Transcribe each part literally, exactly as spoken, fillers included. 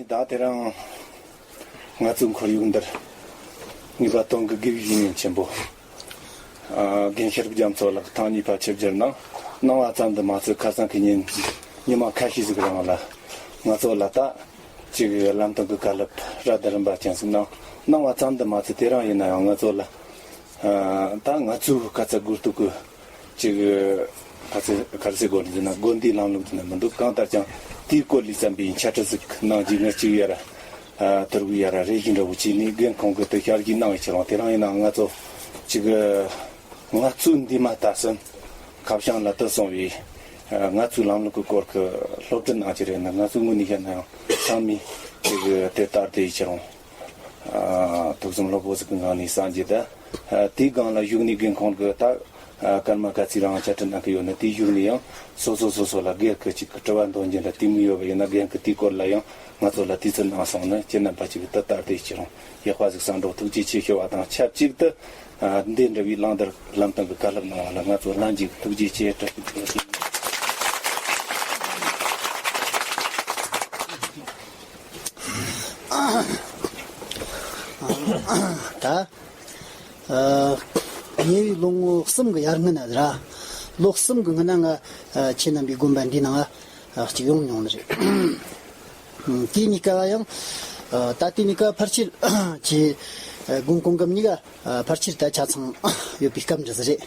ད་དེ་རིང་ང་ཚོའི་ཁོར་ཡུག་འདིར་ངེས་པ་དོན་གྱི་དགེ་བའི་བཤེས་གཉེན་ཆེན་པོ། ཨ། རྒན་ཤེས་རབ་རྒྱ་མཚོ་ལགས་ཐེངས་གཉིས་པ་ཆིབས་བསྒྱུར་གནང་གནང་བ་ཙམ་དུ་མ་ཟད། ཁ་སང་གི་ཉིན་ཉི་མ་ཁ་ཤས་ཤིག་རིང་ལ་ང་ཚོ་ལ་ད་ཅིག་ལམ་སྟོན་གྱི་བཀའ་སློབ་རབ་དང་རིམ་པ་ཅན་ཞིག་གནང་གནང་བ་ཙམ་དུ་མ་ཟད། དེ་རིང་ཡིན་ན་ཡང་ང་ཚོ་ལ། ཨ། ད་ང་ཚོའི་ཁ་ཚ་དགོས་གཏུག་གི་ཅིག་ག་ཚོད་ག་རེ་ཟེར་དགོས་རེད་ཟེར་ན། དགོན་སྡེའི་ལམ་ལུགས་ཟེར་ན་མི་འདུག་གང་ལྟར་ཀྱང་དེའི་སྐོར་ལ་བརྩམས་པའི་འཆད་ཁྲིད་ཟིག་གནང་རྒྱུ་ངས་ཅིག་ཡར། ཨ། ཐུར་གུ་ཡར་རེ་ཞིག་འདྲ་བོ་བྱས་ནས་རྒན་ཁོང་གིས་དེ་བསྐྱར་ཞིབ་གནང་བའི་ཕྱིར་རོ། དེ་རིང་ཡིན་ན་ང་ཚོ་ཅིག་ང་ཚོའི་འདས་མ་ད་གསུམ་ཁ་བྱང་ལ་དེ་སོང་བའི། ཨ། ང་ཚོའི་ལམ་ལུགས་ཀྱི་སྐོར་གྱི་སློབ་ཁྲིད་གནང་རྒྱུ་རེད་ན། ང་ཚོའི་ངོས་ནས་བཤད་ན་ཡང་ཚང་མས་ཅིག་དེ་ལྟར་དེ་ཡི་ཕྱིར་རོ། ཨ། ཐུགས་བསམ་ལྷོད་པོ་ཟིག་གི་ངང་ནས་གསན་རྒྱུ་དང་། ཨ། དེའི་སྒང་ལ་བཞུགས་ནས་རྒན་ཁོང་གིས་ད། ཨ། སྐར་མ་ག་ཚོད་རིང་འཆད་ཁྲིད་གནང་གི་ཡོད་ན། དེའི་བཞུགས་ནས་ཡང་སོ་སོ་སོ་སོ་ལ་སྒེར་གྱི་ཅིག་དྲི་བ་འདོན་རྒྱུ་འདྲ་དེ་མོ་ཡོད་པ་ཡིན་ན། རྒན་གྱིས་དེའི་སྐོར་ལ་ཡང་ང་ཚོ་ལ་དུས་ཚོད་གནང་སོང་ན། ཁྱེད་རྣམ་པ་ཅིག་ད་ལྟ་དེའི་ཕྱིར་རོ་ཡག་པ་ཟིག་གསན་རོགས། ཐུགས་རྗེ་ཆེ་ཞུ་བ་དང་ཆབས་ཅིག་ཏུ། ཨ། འདི་འདྲ་བའི་བླང་དོར་ལམ་སྟོན་གྱི་བཀའ་སློབ་གནང་བ་ལ་ང་ཚོ་ལྷན་ཅིག་ཐུགས་རྗེ་ཆེ་དྲི་ཞུ། ད། ཨ། ཉེ་བའི་ལོ་ངོ་གསུམ་གྱི་ཡར་སྔོན་ན་ར། ལོ་གསུམ་གྱི་སྔོན་ན་ང་། ཨ། ཁྱེད་རྣམ་པའི་དགོན་པ་འདིའི་ནང་ང་། ཨ། ཅིག་ཡོང་མྱོང་ནི་རེད། དེའི་གཉིས་ཀ་ཡང་། ཨ། ད་དེའི་གཉིས་ཀ་ཕལ་ཆེར་ཁྱེད། ཨ། དགོན་གོང་འགབ་གཉིས་ཀ། ཨ། ཕལ་ཆེར་ད་ཆ་ཚང་ཡོད་པའི་སྐབས་འདྲ་ཟིག་རེད།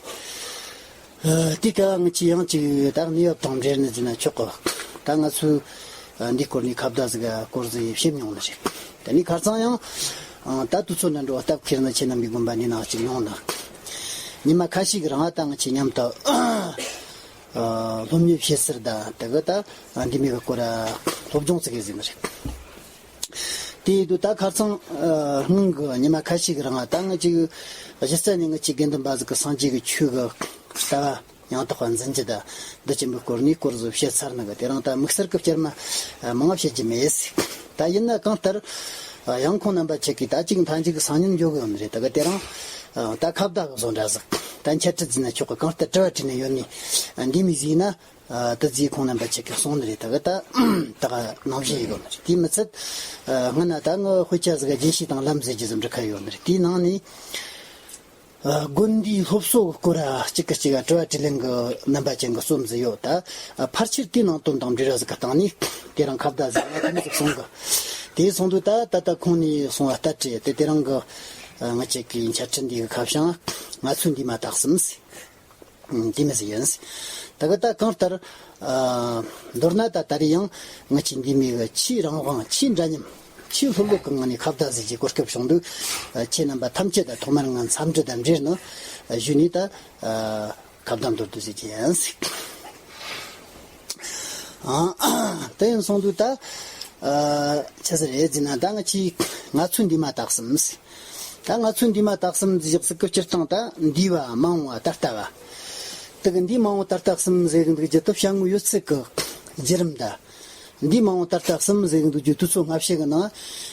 ཨ། དེ་ག་ང་ཅི་ཡང་ཅིག་ད་གནས་བབ་དང་འབྲེལ་ནས་ཟེར་ན་ཆོག་གི། ད་ང་ཚོས་འདིའི་སྐོར་ནས་ཁ་བརྡ་ཟིག་ག་སྐོར་ཟིག་བྱེད་མྱོང་ནི་རེད། དེ་ནས་ཁ་རྩང་ཡང་ད་དུས་ཚོད་འདྲ་འགྲོ་བ་སྟབས་ཁེལ་ན་ཁྱེད་རྣམ་པའི་དགོན་པ་འདི་ནང་ཅིག་ཡོང་ན། ཉི་མ་ཁ་ཤས་ཀྱི་རིང་ད་ང་ཅི་མཉམ་དུ་སློབ་གཉེར་བྱེད་ཟེར། ད་དེ་ག་ད་འདི་མོ་གི་སྐོར་སློབ་སྦྱོང་ཟིག་གི་ཟིན་ནི་རེད། དེ་ཡིན་དུས་ད་ཁ་རྩང་སྔོན་གྱི་ཉི་མ་ཁ་ཤས་ཀྱི་རིང་ད་ང་ཅིག་གཞི་རྩ་ནས་ང་ཅིག་དགེ་འདུན་པ་ཟིག་གི་སངས་རྒྱས་ཀྱི་ཆོས་ཀྱི་ལྟ་བ་ཡང་དག་པ་འཛིན་རྒྱུ་དང་འདི་ཅན་པོའི་སྐོར་ནས་སྐོར་ཟིག་བཤད་ཚར་ནི་གི། དེ་རིང་ད་དམིགས་བསལ་གྱི་བསྐྱར་མ་མང་བ་བཤད་རྒྱུ་མེད། ད་ཡིན་ན་གང་ལྟར་ཡང་ཁོང་རྣམ་པ་ཁྱེད་ཀྱིས་ད་ཅིག་མཐའ་མཇུག་གི་སང་ཉིན་འགྱོ་གི་ཡོད་ནི་རེད། ད་གི་དེ་རིང་ད་ཁ་བརྡ་གི་བཟོ་འདྲ་ཟིག་ད་འཆད་ཁྲིད་ཟིན་ན་ཆོག་གི། གང་ལྟར་དྲི་བ་དྲིས་ནས་ཡོད་ནི་འདི་མི་ཟིན་ན། ཨ། ད་རྗེས་ཁོང་རྣམ་པ་ཁྱེད་ཀྱིས་གསུངས་ནི་རེད། ད་གི་ད་ད་ག་ནང་བཞིན་ཡིན་དགོས་ནི་རེད། དེ་མི་ཚད། ཨ། སྔོན་ན་ད་ངའི་དཔེ་ཆ་ཟིག་ག་རྒྱན་ཤེས་དང་ལམ་ཟེར་རྒྱུ་ཟིག་འབྲི་ཁ་ཡོད་ནི་རེད། དེའི་ནང་ནས། ཨ། དགོན་སྡེའི་སློབ་གསོ་གི་སྐོར་གཅིག་གི་གཅིག་ག་དྲི་བ་དྲིས་ལན་གི་རྣམ་པ་ཅན་གི་རྩོམ་ཟིག་ཡོད། ད་ཕལ་ཆེར་དེའི་ནང་དོན་དང་འབྲེལ་བ་ཟིག་གི་སྟེང་ནས་དེ་རིང་ཁ་བརྡ་ཟིག་ང་དེ་མོ་ཟིག་གསུང་གི། དེ་སོང་དུས་ད་ད་ལྟ་ཁོང་ནས་གསུངས་པ་ལྟར་དྲི་དེ་དེ་རིང་གི་ང་ཅིག་གི་འཆད་ཁྲིད་འདི་གི་ཁ་བྱང་ང་ཚོའི་འདས་མ་ད་གསུམ་ཟེར། ཨ། དེ་མོ་ཟིག་ཡིན། ད་གི་ད་གང་ལྟར། ཨ། མདོར་ན་ད་ད་རེས་ཡང་ང་ཅིག་འདི་མོ་གི་ཆེས་རང་དབང་ཆེས་འདྲ་མཉམ་ཆེས་ལྷོད་ལྷོད་ཀྱི་ངང་ནས་ཁ་བརྡ་ཟིག་གི་གོ་སྐབས་བྱུང་དུས། ཨ། ཁྱེད་རྣམ་པ་ཐམས་ཅད་ད་ཐོག་མར་ང་འཚམས་འདྲི་དང་འབྲེལ་ནས་ཞུས་ནས་ད་ཁ་བརྡ་མདོར་བསྡུས་ཟིག་བྱེད་ཡིན། ཨ། དེ་ཡིན་སོང་དུས་ད། ཨ། ཆི་ཟིག་རེད་ཟེར་ན་ད་ང་ཅིག་ང་ཚོའི་འདས་མ་ད་གསུམ་ཟེར། ད་ང་ཚོའི་འདས་མ་ད་གསུམ་ཟེར་ཟིག་གི་སྤྱིར་བཏང་ད་འདས་པ་མ་འོངས་པ་ད་ལྟ་བ། དེ་གི་འདས་མ་འོངས་ད་ལྟ་གསུམ་ཟེར་གི་འདུག་རྒྱུ་དེ་བྱ་དངོས་ཡོད་ཚད་གི་བརྒྱུད་རིམ་ད། འདས་མ་འོངས་ད་ལྟ་གསུམ་ཟེར་གི་འདུག་རྒྱུ་དུས་ཚོད་སྔ་ཕྱི་གི་ནང་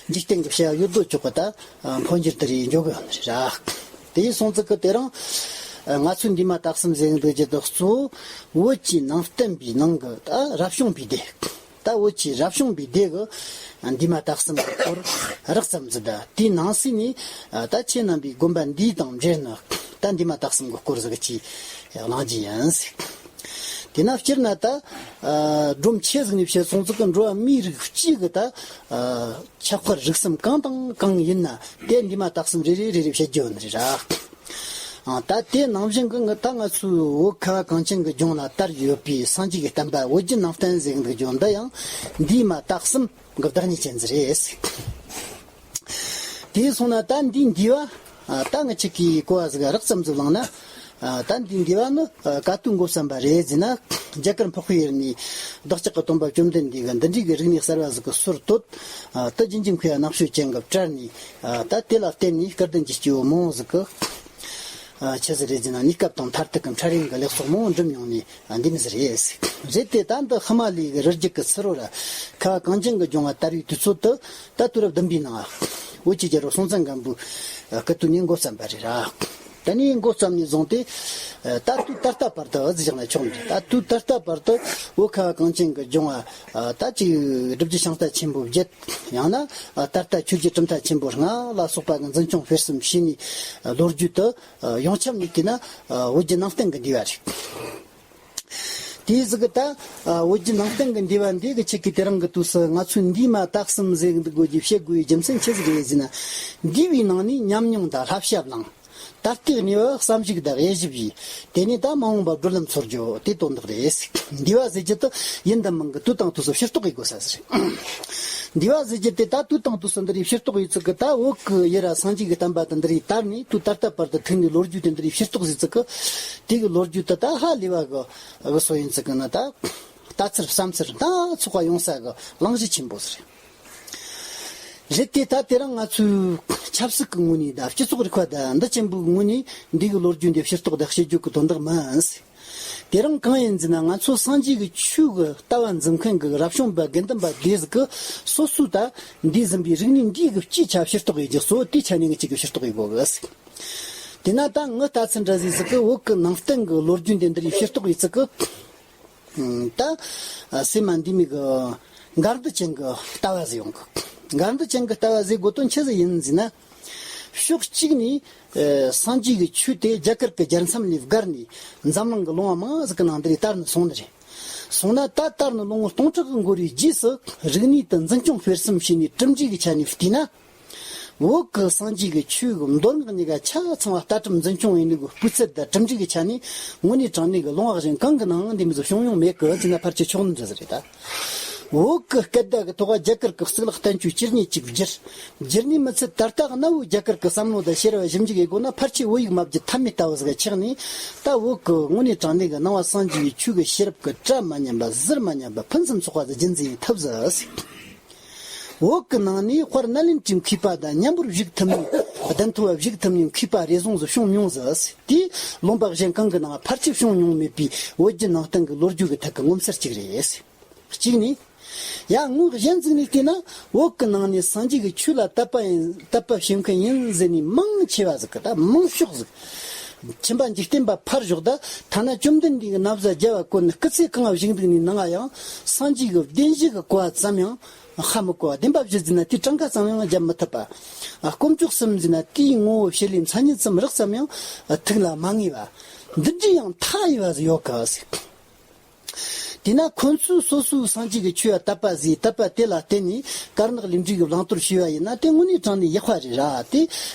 འཇིག་རྟེན་གི་བྱ་བ་ཡོད་དོ་ཅོག་གི་ད་འཕོ་འགྱུར་དེ་རེ་འགྱོ་གི་ཡོད་ནི་རེད་ར། དེ་ཡིན་སོང་ཙི་གི་དེ་རིང་ང་ཚོའི་འདས་མ་ད་གསུམ་ཟེར་གི་འདུག་རྒྱུ་དེ་གཙོ་བོ་བོད་ཀྱི་ནང་བསྟན་པའི་ནང་གི་ད་རབ་བྱུང་པའི་སྡེ། ད་བོད་ཀྱི་རབ་བྱུང་པའི་སྡེ་གི་འདས་མ་ད་གསུམ་གྱི་སྐོར་རགས་ཙམ་ཟིག་ད། དེའི་ནང་གསེས་ནས་ད་ཁྱེད་རྣམ་པའི་དགོན་པ་འདིའི་དང་འབྲེལ་ནས་ད་འདས་མ་ད་གསུམ་གྱི་སྐོར་ཟིག་ཅིག་གླེང་རྒྱུ་ཡིན། དེས་ན་སྤྱིར་ན་ད་སྒྲོམ་ཆེ་ཟིག་ནས་བཤད་སོང་ཙི་གི་འགྲོ་བ་མིའི་རིགས་སྤྱི་གི་ད་ཆགས་པ་རིགས་གསུམ་གང་དང་གང་ཡིན་ན་དེ་འདས་མ་ད་གསུམ་རེ་རེ་རེ་རེ་བཤད་རྒྱུ་ཡོད་ནི་རེད་ར། ཨ། ད་དེ་ནང་བཞིན་གྱི་ང་ད་ང་ཚོའི་བོད་ཁ་བ་གངས་ཅན་གྱི་ལྗོངས་ལ་དར་ཡོད་པའི་སངས་རྒྱས་ཀྱི་བསྟན་པ་བོད་བརྒྱུད་ནང་བསྟན་ཟེར་གྱི་འདུག་རྒྱུ་འདི་ཡང་འདས་མ་ད་གསུམ་གྱི་བདག་ཉིད་ཅན་ཟིག་རེད། དེ་སོང་ན་ད་འདིའི་འདས་པ། ཨ། ད་ང་ཅིག་གིས་གོ་བ་ཟིག་རགས་ཙམ་ཟིག་བླངས་ན། ཨ། ད་འདིའི་འདས་པ་ནི་ག་དུས་འགོ་བརྩམས་པ་རེད་ཟེར་ན། རྒྱ་གར་འཕགས་པའི་ཡུལ་ནས་བདག་ཅག་གི་སྟོན་པ་བཅོམ་ལྡན་འདས་ཀྱིས་འདི་འདྲའི་གི་རིག་གནས་གསར་བ་ཟིག་གི་སྲོལ་བཏོད། ཨ། ད་རྗེས་འཇུག་མཁས་པ་རྣམ་དཔྱོད་ཅན་གྱིས་བཀྲལ་ནས། ཨ། ད་དེ་ལ་བརྟེན་ནས་སྐལ་ལྡན་གྱི་སྐྱེ་བོ་མང་བོ་ཟིག་གིས། ཨ། ཆི་ཟིག་རེད་ཟེར་ན་གནས་སྐབས་དང་མཐར་ཐུག་གི་འཕྲལ་ཡུན་གྱི་ལེགས་ཚོགས་མང་བོ་འགྲུབ་མྱོང་ནས། ཨ། འདི་མོ་ཟིག་རེད། རེད་དེ་ད་འདི་ཧི་མ་ལ་ཡའི་རི་རྒྱུད་ཀྱི་ཚུ་རོལ་ར་ཁ་བ་གངས་ཅན་གྱི་ལྗོངས་ལ་དར་བའི་དུས་ཚོད་དེ་ད་དུས་རབས་བདུན་པའི་ནང་བོད་ཀྱི་རྒྱལ་པོ་སྲོང་བཙན་སྒམ་པོའི་སྐུ་དུས་ནས་འགོ་བརྩམས་པ་རེད་ར། དེ་ནས་འགོ་བརྩམས་ནས་བཟུང་སྟེ། ད་དུས་ད་ལྟ་བར་དུ་ཟེར་བཞག་ན་ཆོག་མི་འདུག་ད་དུས་ད་ལྟ་བར་དུ་བོད་ཁ་བ་གངས་ཅན་གྱི་ལྗོངས་བ། ད་ཅིག་སྒྲུབ་བརྒྱུད་ཤིང་རྟ་ཆེན་པོ་བརྒྱད། ཡང་ན་ད་ལྟ་ཆོས་བརྒྱུད་གྲུབ་མཐའ་ཆེན་པོ་ལྔ་ལ་སོགས་པ་གི་འཛིན་སྐྱོང་སྤེལ་གསུམ་བྱས་ནས། ལོ་རྒྱུས་དུ་ཡོངས་ཁྱབ་ནས་བལྟས་ན་བོད་བརྒྱུད་ནང་བསྟན་གྱི་འདུས་པ་རེད། དེའི་གཟུགས་ཀྱི་ད་བོད་བརྒྱུད་ནང་བསྟན་གྱི་འདུས་པ་འདི་གི་ཆེད་ཀྱི་དེ་རིང་གི་དུས་སུ་ང་ཚོས་འདུས་མ་དག་གསུམ་ཟེར་འདུག་དགོས་ཀྱི་བཤད་དགོས་པའི་རྒྱུ་མཚན་ཆི་ཟིག་རེད་ཟེར་ན། འདུས་པའི་ནང་ནས་ཉམས་མྱོང་དང་བསླབ་བྱ་བླངས། ད་ལྟའི་གནས་བབ་བསམ་གཞིག་དང་དབྱེ་ཞིབ་བྱས། དེ་ནས་ད་མ་འོངས་པ་བགྲོད་ལམ་འཚོལ་རྒྱུ་དེ་དོན་དག་རེད། འདུས་པ་ཟེར་རྒྱུ་དེ་ཡིན་དང་མིན་གྱི་དུས་དང་དུས་སུ་ཕྱིར་རྟོག་གི་དགོས་ས་ཟིག་རེད། འདུས་པ་ཟེར་རྒྱུ་དེ་ད་དུས་དང་དུས་སུ་འདི་རིགས་ཕྱིར་རྟོག་ཡིན་ཚུལ་གྱི། ད་བོད་ཀྱི་ཡུལ་ར་སངས་རྒྱས་ཀྱི་བསྟན་པ་དེ་འདི་རིགས་དར་ནས་དུས་ད་ལྟ་བར་དུ་ཐུག་ནས་ལོ་རྒྱུས་དེ་འདི་རིགས་ཕྱིར་རྟོག་ཟེར་ཚུལ་གྱི། དེ་གི་ལོ་རྒྱུས་དེ་ད་ཧ་ལས་པ་གི་གི་སོ་ཡིན་ཚུལ་གྱི་ནི། ད་ལྟ་ཚུལ་བསམ་ཚུལ་སྣ་ཚོགས་པ་ཡོང་ས་གི་གླེང་གཞི་ཆེན་པོ་ཟིག་རེད། རེད་དེ། ད་དེ་རིང་ང་ཚོས་ཆབ་སྲིད་ཀྱི་ངོས་ནས་དང་། སྤྱི་ཚོགས་རིག་པ་དང་འདི་ཆེན་པོའི་ངོས་ནས་འདི་གི་ལོ་རྒྱུས་འདི་ཕྱིར་རྟོག་དང་བཤད་རྒྱུ་གི་དོན་དག་མིན། དེ་རིང་གང་ཡིན་ཟེར་ན། ང་ཚོ་སངས་རྒྱས་ཀྱི་ཆོས་ཀྱི་ལྟ་བ་འཛིན་མཁན་གྱི་རབ་བྱུང་པ་དགེ་འདུན་པ་སྡེ་ཟིག་གིས་སོ་སོའི་ད་འདས་ཟིན་པའི་རིག་གནས་འདིའི་གི་སྤྱིའི་ཆ་ཕྱིར་རྟོག་ཡེད་རྒྱུ་གཙོ་བོ་དེའི་ཆ་ནས་ངས་ཅིག་གི་ཕྱིར་རྟོག་ཡེད་དགོས་གི། དེས་ན་ད་ངའི་ལྟ་ཚུལ་འདྲ་ཟིག་ཟིག་གིས་བོད་ཀྱི་ནང་བསྟན་གྱི་ལོ་རྒྱུས་འདི་འདི་རིགས་ཕྱིར་རྟོག་ཡེད་ཚུལ་གྱི། ད་སེམས་མ་འདི་མི་གི་འགལ་འདུ་ཅན་གྱི་ལྟ་བ་ཟིག་ཡོང་གི། འགལ་འདུ་ཅན་གྱི་ལྟ་བ་ཟིག་དགོས་དོན་ཆི་ཟིག་ཡིན་ཟེར་ན། ཕྱོགས་གཅིག་ནས་སངས་རྒྱས་ཀྱི་ཆོས་དེ་རྒྱ་གར་གྱི་རྒྱལ་མཚམས་ལས་བརྒལ་ནས་འཛམ་གླིང་གི་ལུང་པ་མང་ཟིག་གི་ནང་འདི་རིགས་དར་ནས་སོང་ནི་རེད། སོང་ན་ད་དར་ནས་ལོ་ངོ་སྟོང་ཕྲག་གི་འགོར་བའི་རྗེས་སུ་རིག་གནས་དེ་འཛིན་སྐྱོང་སྤེལ་གསུམ་བྱས་ནས་གྲུབ་འབྲས་ཀྱི་ཆ་ནས་བལྟས་ན། བོད་ཀྱི་སངས་རྒྱས་ཀྱི་ཆོས་ཀྱི་མདོ་སྔགས་གཉིས་ཀ་ཆ་ཚང་བ་ལྟ་གྲུབ་འཛིན་སྐྱོང་ཡིན་ལུགས་ཀྱི་སྤུས་ཚད་དང་གྲུབ་འབྲས་ཀྱི་ཆ་ནས་དངོས་གནས་དྲང་གནས་ཀྱི་ལུང་པ་གཞན་གང་གི་ནང་འདི་མོ་ཟིག་བྱུང་མྱོང་མེད་གི་ཟེར་ན་ཕལ་ཆེར་ཆོག་ནི་འདྲ་ཟིག་རེད་ད། བོད་ཀྱི་སྐད་བརྡ་གི་ཐོག་རྒྱ་གར་གྱི་གཙུག་ལག་བསྟན་བཅོས་ཇི་སྙེད་ཅིག་བསྒྱུར། བསྒྱུར་ནས་མི་ཚད་ད་ལྟ་གནའ་བོའི་རྒྱ་གར་གྱི་བསམ་བློ་དང་ཤེས་རབ་ཞིབ་འཇུག་ཡེད་དགོས་ན་ཕལ་ཆེར་བོད་ཡིག་མ་བསྒྱུར་ཐབས་མེད་ལྟ་བུ་ཟིག་ཆགས་ནས། ད་བོད་ཀྱི་དངོས་གནས་དྲང་གནས་ཀྱི་ནང་པ་སངས་རྒྱས་ཀྱི་ཆོས་ཀྱི་ཤེས་རབ་ཀྱི་གྲ་མ་ཉམས་པ་ཟུར་མ་ཉམས་པ་ཕུན་སུམ་ཚོགས་པ་ཟིག་རྒྱུན་འཛིན་ཡེད་ཐུབ་ཟིག་བོད་ཀྱི་ནང་ནས་དཔལ་ནཱ་ལེནྡྲའི་མཁས་པ་དང་མཉམ་པོར་བཞུགས་ཐུབ་མཁན། གདན་ཐོབ་པ་བཞུགས་ཐུབ་མཁན་མཁས་པ་རེ་ཟུང་ཟིག་བྱུང་མྱོང་ཟིག་དེ་ལུང་པ་གཞན་གང་གི་ནང་ཕལ་ཆེར་བྱུང་མྱོང་མེད་པའི་བོད་བརྒྱུད་ནང་བསྟན་གྱི་ལོ་རྒྱུས་ཀྱི་ཐད་ཀྱི་ངོ་མཚར་གཅིག་རེད། གཅིག་ནས། ཡང་ངོས་གཞན་ཟིག་ནས་བལྟས་ན། བོད་ཀྱི་ནང་ནས་སངས་རྒྱས་ཀྱི་ཆོས་ལ་དད་པ་ཡིན། དད་པ་བྱེད་མཁན་ཡིན་ཟེར་ནས་མང་ཆེ་བ་ཟིག་གིས། ད་མང་ཤོས་ཟིག་ཁྱིམ་པ་འཇིག་རྟེན་པ་ཕར་ཞོག་ད་ཐ་ན་བཅོམ་ལྡན་འདས་ཀྱི་ན་བཟའ་རྒྱབ་བ་བསྐོར་ནས་སྐུ་ཚེ་གང་བཞུགས་འདུག་ནས་ནང་ང་ཡང་སངས་རྒྱས་ཀྱི་བདེན་བཞི་གི་གོ་བ་ཙམ་ཡང་ཧ་མི་གོ་བ། བདེན་པ་བཞི་ཟེར་ན་དེའི་གྲངས་ཀ་ཙམ་ཡང་བརྒྱབ་མི་ཐུབ་པ། དཀོན་མཆོག་གསུམ་ཟེར་ན་དེའི་ངོ་བོ་བྱེད་ལས་མཚན་ཉིད་ཙམ་རགས་ཙམ་ཡང་ཐུགས་ལ་མ་ངེས་པ། འདི་འདྲའི་ཡང་མཐའ་ཡས་པ་ཟིག་ཡོད་གི་ཟེར། དེས་ན་ཁོ་ཚོས་སོ་སོའི་སངས་རྒྱས་ཀྱི་ཆོས་ལ་དད་པ་ཟིག་དད་པ་དེ་ལ་བརྟེན་ནས་དཀར་ནག་ལས་འབྲས་ཀྱི་བླང་དོར་བྱས་པ་ཡིན་ན། དེ་དངོས་གནས་དྲང་གནས་ཡག་པ་རེད་ར། དེ་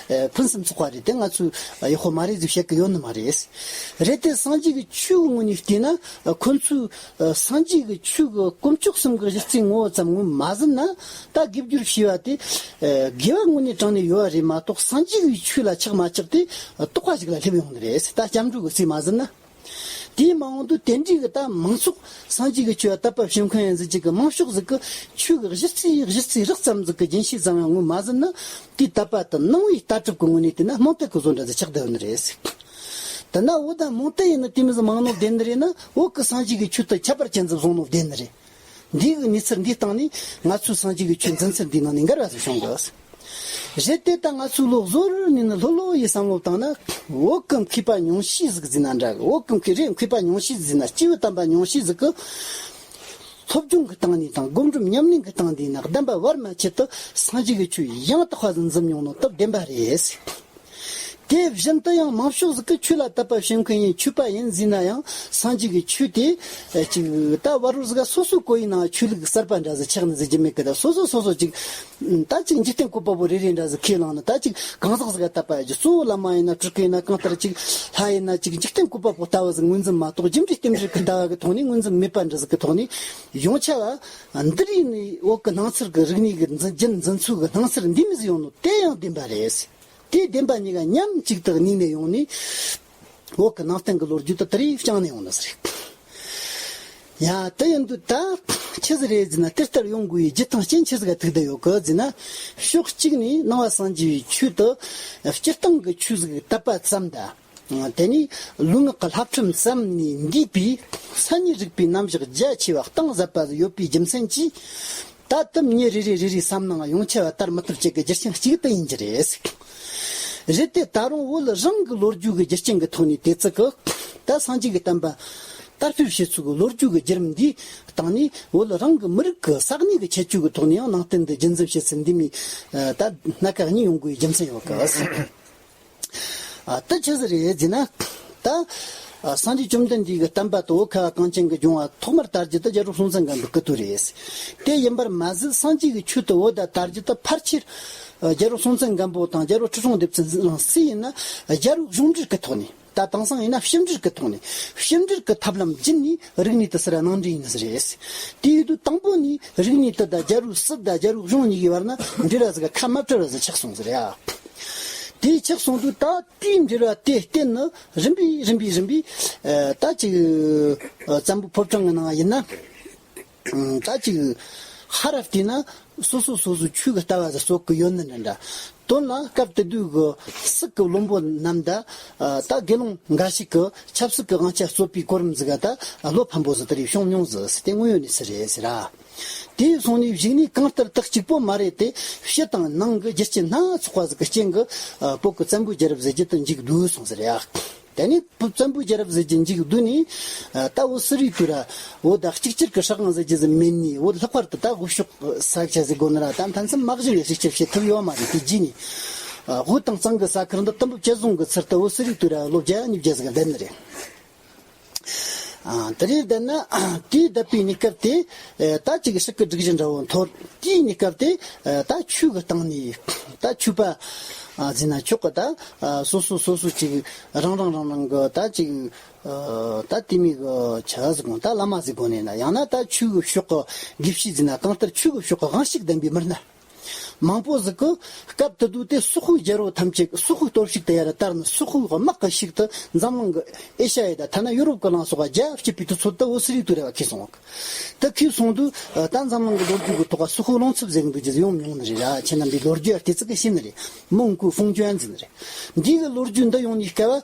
ཕུན་སུམ་ཚོགས་པ་རེད། དེ་ང་ཚོས་ཡག་པོ་མ་རེད་ཟེར་བཤད་ཀྱི་ཡོད་ནི་མ་རེད། རེད་དེ་སངས་རྒྱས་ཀྱི་ཆོས་ཀྱི་ངོས་ནས་བལྟས་ན། ཁོ་ཚོས་སངས་རྒྱས་ཀྱི་ཆོས་ཀྱི་དཀོན་མཆོག་གསུམ་གྱི་གཞི་རྩའི་ངོ་བོ་ཙམ་ངོས་མ་ཟིན་ན། ད་དགེ་སྦྱོར་བྱས་པ་དེ་དགེ་བ་དངོས་གནས་དྲང་གནས་ཡོད་པ་རེད་མ་གཏོགས། སངས་རྒྱས་ཀྱི་ཆོས་ལ་ཆགས་མ་ཆགས་དེ་དོགས་པ་ཞིག་ལ་སླེབས་ཡོང་ནི་རེད། ད་སྐྱབས་འགྲོ་གི་རྩིས་མ་ཟིན་ན། དེའི་མ་འོངས་དུ་དེ་འདྲའི་གི་ད་མང་ཚོགས་སངས་རྒྱས་ཀྱི་ཆོས་ལ་དད་པ་བྱེད་མཁན་ཡིན་ཟེར་གྱི་གི་མང་ཤོས་ཟིག་གིས་ཆོས་ཀྱི་གཞི་རྩའི་གཞི་རྩའི་རགས་ཙམ་ཟིག་གི་རྒྱུན་ཤེས་ཙམ་ཡང་ངོས་མ་ཟིན་ན། དེའི་དད་པ་དེ་ནང་པའི་ལྟ་གྲུབ་ཀྱི་ངོས་ནས་བལྟས་ན་རྨོངས་དད་ཀྱི་བཟོ་འདྲ་ཟིག་ཆགས་བསྡད་ཡོད་ནི་རེད། དེ་ན་འོ་ད་རྨོངས་དད་ཡིན་ན་དེ་མོ་ཟིག་མང་ནོ་བསྡད་ནི་རེད་ན། བོད་ཀྱི་སངས་རྒྱས་ཀྱི་ཆོས་དེ་ཁྱད་པར་ཅན་ཟིག་བཟུང་ནོ་བསྡད་ནི་རེད། འདི་གི་གནས་ཚུལ་འདིའི་སྟེང་ནས་ང་ཚོའི་སངས་རྒྱས་ཀྱི་ཆོས་འཛིན་ཚུལ་འདིའི་ནང་ནས་འགལ་བ་ཟིག་བྱུང་གི། རེད་དེ། ད་ང་ཚོས་ལོ་གཟོད་ནས་ནི་ལྷོད་ལྷོད་ཡེ་བསམ་བློ་བཏང་ན། བོད་ཀྱི་མཁས་པ་ཉུང་ཤས་ཟིག་ཟེར་ན་འདྲ་གི། བོད་ཀྱི་མཁས་རེད། མཁས་པ་ཉུང་ཤས་ཟིག་ཟེར་ན། སྐྱེས་བུ་དམ་པ་ཉུང་ཤས་ཟིག་གིས་སློབ་སྦྱོང་གི་སྟེང་ནས་དང་སྒོམ་སྒྲུབ་ཉམས་ལེན་གྱི་སྟེང་ནས་ནི་གདམས་པ་བར་མ་ཆད་དུ་སངས་རྒྱས་ཀྱི་ཆོས་ཡང་དག་པ་ཟིག་འཛིན་མྱོང་ནོ་སྟབས་བདེན་པ་རེད། དེ་བཞིན་དུ་ཡང་མང་ཤོས་ཟིག་གིས་ཆོས་ལ་དད་པ་བྱེད་མཁན་ཡིན། ཆོས་པ་ཡིན་ཟེར་ན་ཡང་། སངས་རྒྱས་ཀྱི་ཆོས་དེ་ཨེ་ཅིག་ད་བར་བར་ཟིག་ག་སོ་སོའི་གོ་ཡི་ནང་ཆོས་ལུགས་གསར་པ་འདྲ་ཟིག་ཆགས་ནི་ཟེར་རྒྱུ་མེད་གི། ད་སོ་སོ་སོ་སོ་ཅིག་ད་ཅིག་འཇིག་རྟེན་བཀོད་པ་པོ་རེ་རེ་འདྲ་ཟིག་ཁས་བླངས་ནས། ད་ཅིག་གང་ཟག་ཟིག་ག་དད་པ་ཡོད་རྒྱུ། གཙོ་བོ་བླ་མ་ཡིན་ན། སྤྲུལ་སྐུ་ཡིན་ན། གང་ལྟར་ཅིག་ལྷ་ཡིན་ན། ཅིག་འཇིག་རྟེན་བཀོད་པ་པོ་ལྟ་བུ་ཟིག་ངོས་འཛིན་མ་གཏོགས། རྒྱུ་འབྲས་རྟེན་འབྲེལ་གྱི་ལྟ་བ་གི་ཐོག་ནས། ངོས་འཛིན་མེད་པ་འདྲ་ཟིག་གི་ཐོག་ནས། ཡོངས་ཁྱབ་བ་འདི་རིགས་ནས་བོད་ཀྱི་སྣང་ཚུལ་གྱི་རིག་གནས་ཀྱི་འཛིན་རྒྱུན་འཛིན་ཚུལ་གྱི་སྣང་ཚུལ་འདི་མོ་ཟིག་ཡོང་ནོ་དེ་ཡང་བདེན་པ་རེད། དེ་བདེན་པ་གཉིས་ཀ་མཉམ་གཅིག་ཏུ་གནས་ནས་ཡོང་ནས། བོད་ཀྱི་ནང་བསྟན་གྱི་ལོ་རྒྱུས་དེ་དེ་རིགས་བསྐྱངས་ནས་ཡོང་ནི་ཟིག་རེད། ཡ། དེ་ཡིན་དུས་ད་ཆི་ཟིག་རེད་ཟེར་ན། དེ་ལྟར་ཡོང་དགོས་པའི་རྒྱུ་དང་རྐྱེན་ཆི་ཟིག་ག་ཐུག་བསྡད་ཡོད་གི་ཟེར་ན། ཕྱོགས་གཅིག་ནས་ནང་པ་སངས་རྒྱས་པའི་ཆོས་དེ་སྤྱིར་བཏང་གི་ཆོས་ཟིག་དད་པ་ཙམ་དང་། དེ་ནས་ལུས་ངག་གི་བསླབ་ཁྲིམས་ཙམ་ནས་འདས་པའི་མཚན་ཉིད་རིག་པའི་རྣམ་གཞག་རྒྱ་ཆེ་བ་གཏིང་ཟབ་པ་ཟིག་ཡོད་པའི་རྒྱུ་མཚན་གྱིས། ད་དུང་མྱི་རེ་རེ་རེ་རེའི་བསམ་ནང་ཡོངས་ཁྱབ་བ་དར་མི་ཐུབ་ཅིག་གི་རྒྱུ་རྐྱེན་གཅིག་དེ་ཡིན་རྒྱུ་རེད། རེད་དེ། ད་རུང་བོད་རང་གི་ལོ་རྒྱུས་ཀྱི་རྒྱུ་རྐྱེན་གྱི་ཐོག་ནས་དེ་ཚིག་གི་ད་སངས་རྒྱས་ཀྱི་བསྟན་པ་དར་སྤེལ་བྱེད་ཚུལ་གྱི་ལོ་རྒྱུས་ཀྱི་བརྒྱུད་རིམ་འདིའི་སྟེང་ནས་བོད་རང་གི་མི་རིགས་ཀྱི་ས་གནས་ཀྱི་ཁྱད་ཆོས་ཀྱི་ཐོག་ནས་ཡང་ནང་བསྟན་འདི་རྒྱུན་འཛིན་བྱེད་ཚུལ་འདི་མོ་ད་སྣ་ཁ་གཉིས་ཡོང་དགོས་པའི་རྒྱུ་མཚན་ཡོད་གི། ཨ། དེ་ཆི་ཟིག་རེད་ཟེར་ན། ད་ཨ། སངས་རྒྱས་བཅོམ་ལྡན་འདས་ཀྱི་བསྟན་པ་དེ་བོད་ཁ་བ་གངས་ཅན་གྱི་ལྗོངས་བ་ཐོག་མར་དར་རྒྱུ་དེ་རྒྱལ་པོ་སྲོང་བཙན་སྒམ་པོའི་སྐུ་དུས་རེད། དེ་ཡིན་པར་མ་ཟད། སངས་རྒྱས་ཀྱི་ཆོས་དེ་བོད་ད་དར་རྒྱུ་དེ་ཕལ་ཆེར་ཨ། རྒྱལ་པོ་སྲོང་བཙན་སྒམ་པོ་དང་རྒྱལ་པོ་ཁྲི་སྲོང་ལྡེ་བཙན་རང་སུ་ཡིན་ན་རྒྱལ་པོའི་གཞུང་འབྲེལ་གྱི་ཐོག་ནས། ད་དེང་སང་ཡིན་ན་ཕྱི་འབྲེལ་གྱི་ཐོག་ནས། ཕྱི་འབྲེལ་གྱི་ཐབས་ལམ་བརྒྱུད་ནས་རིག་གནས་དེ་ཚུར་ནང་འདྲེན་ཡིན་ཟེར་རེད། དེ་ཡིན་དུས་དང་པོ་ནས་རིག་གནས་དེ་དང་རྒྱལ་པོའི་སྲིད་དང་རྒྱལ་པོའི་གཞུང་གཉིས་ཀྱི་བར་ན་འབྲེལ་བ་ཟིག་ཁ་མ་བྲལ་བ་ཟིག་ཆགས་སོང་ཟེར་ཡ། དེ་ཆགས་སོང་དུས་ད་དེའི་འབྲེལ་བ་དེ་བརྟེན་ནས་རིམ་པས་རིམ་པས་རིམ་པས། ཨ། ད་ཅིག་ཨ། བཙན་པོའི་ཕོ་བྲང་གི་ནང་ཡིན་ན། ཨ། ད་ཅིག་ཧར་ར་བལྟས་ན་སོ་སོ་སོ་སོའི་ཆོས་ཀྱི་ལྟ་བ་ཟིག་གསོག་གི་ཡོད་ནི་འདྲ་འདྲ། དོན་ལ་སྐབས་དེ་དུས་ཀྱི་སྲིད་ཀྱི་བློན་པོ་རྣམས་དང་། ཨ། ད་དགེ་སློང་འགའ་ཞིག་གིས་ཆབ་སྲིད་ཀྱི་དབང་ཆ་རྩོད་པའི་གོ་རིམ་ཟིག་ག་ད་བློ་ཕམ་པོ་ཟིག་དེ་རིགས་བྱུང་མྱོང་ཟིག་ཟེར། དེ་དངོས་ཡོད་གནས་ཚུལ་རེད་ཟེར་ར། དེ་སོང་ནས་གཞུག་ནས་གང་ལྟར་དེ་གཅིག་པོ་མ་རེད་དེ། ཕྱི་དང་ནང་གི་རྒྱུ་རྐྱེན་སྣ་ཚོགས་པ་ཟིག་གི་རྐྱེན་གྱིས། ཨ། བོད་ཀྱི་བཙན་པོའི་རྒྱལ་རབས་ཟེར་རྒྱུ་དེ་མཇུག་བསྡུས་སོང་ཟེར་ཡ། དེ་ནས་བཙན་པོའི་རྒྱལ་རབས་ཟེར་རྒྱུ་མཇུག་བསྡུས་ནས། ཨ། ད་བོད་སིལ་བུའི་དུས་ར་བོད་ད་གཅིག་གྱུར་གྱི་སྲིད་དབང་ཟེར་རྒྱུ་ཟིག་མེད་ནས། བོད་ལྷག་པར་དུ་ད་དབུས་ཕྱོགས་ས་ཆ་ཟེར་དགོས་ནི་ར། ད་མཐའ་མཚམས་དམག་གཞུང་གིས་གཅིག་གྱུར་བྱེད་ཐུབ་ཡོད་མ་རེད། དེ་རྗེས་ནས། ཨ། བོད་དང་གཙང་གི་ས་ཁུལ་འདི་དུམ་བུ་བཅུ་བཟུང་གི་ཚུལ་དུ་བོད་སིལ་བུའི་དུས་ར་ལོ་བརྒྱ་ཉིས་བརྒྱ་ཟིག་བསྡད་ནི་རེད། ཨ། དེ་རེད། བསྡད་ན་དེའི་བསྡད་པའི་གནས་སྐབས་དེ། ཨ། ད་ཅིག་སྲིད་ཀྱི་སྒྲིག་གཞི་འདྲ་བོ་འཐོར། དེའི་གནས་སྐབས་དེ། ཨ། ད་ཆོས་ཀྱི་སྟེང་ནས་ད་ཆོས་པ། ཨ། ཟེར་ན་ཆོག་གི། ད། ཨ། སོ་སོ་སོ་སོ་ཅིག་རང་རང་རང་རང་གི་ད་ཅིག་ཨ། ད་དེ་མོ་གི་ཆ་ཟིག་གོ་ད་བླ་མ་ཟིག་གོ་ནས་ན། ཡང་ན་ད་ཆོས་ཀྱི་ཕྱོགས་ཀྱི་དགེ་བཤེས་ཟེར་ན། གང་ལྟར་ཆོས་ཀྱི་ཕྱོགས་ཀྱི་དབང་ཤུགས་ལྡན་པའི་མི་སྣ་མང་པོ་ཟིག་གིས་སྐབས་དེ་དུས་དེ་སོག་པོའི་རྒྱལ་པོ་ཐམས་ཅད་སོག་པོའི་སྟོབས་ཤུགས་དེ་ཡར་དར་ནས། སོག་པོའི་དམག་གི་ཤུགས་དེ་འཛམ་གླིང་གི་ཨེ་ཤ་ཡ་དང་ཐ་ན་ཡོ་རོབ་ཀྱི་ལ་སོགས་པ་རྒྱ་བསྐྱེད་པའི་དུས་ཚོད་དེ་བོད་སིལ་བུའི་དུས་ར་བ་ཁེལ་སོང་། དེ་ཁེལ་སོང་དུས་ད་འཛམ་གླིང་གི་ལོ་རྒྱུས་ཀྱི་ཐོག་ག་སོག་པོའི་རླུང་འཚུབ་ཟེར་གི་འདུག་རྒྱུ་ཡོང་མྱོང་ནི་རེད་ར། ཁྱེད་རྣམ་པས་ལོ་རྒྱུས་ལྟས་ཚིག་གི་ཤེས་ནི་རེད། 蒙古风卷 ཟེར་ནི་རེད། འདི་གི་ལོ་རྒྱུས་འདི་ཡོང་ནི་སྐབས།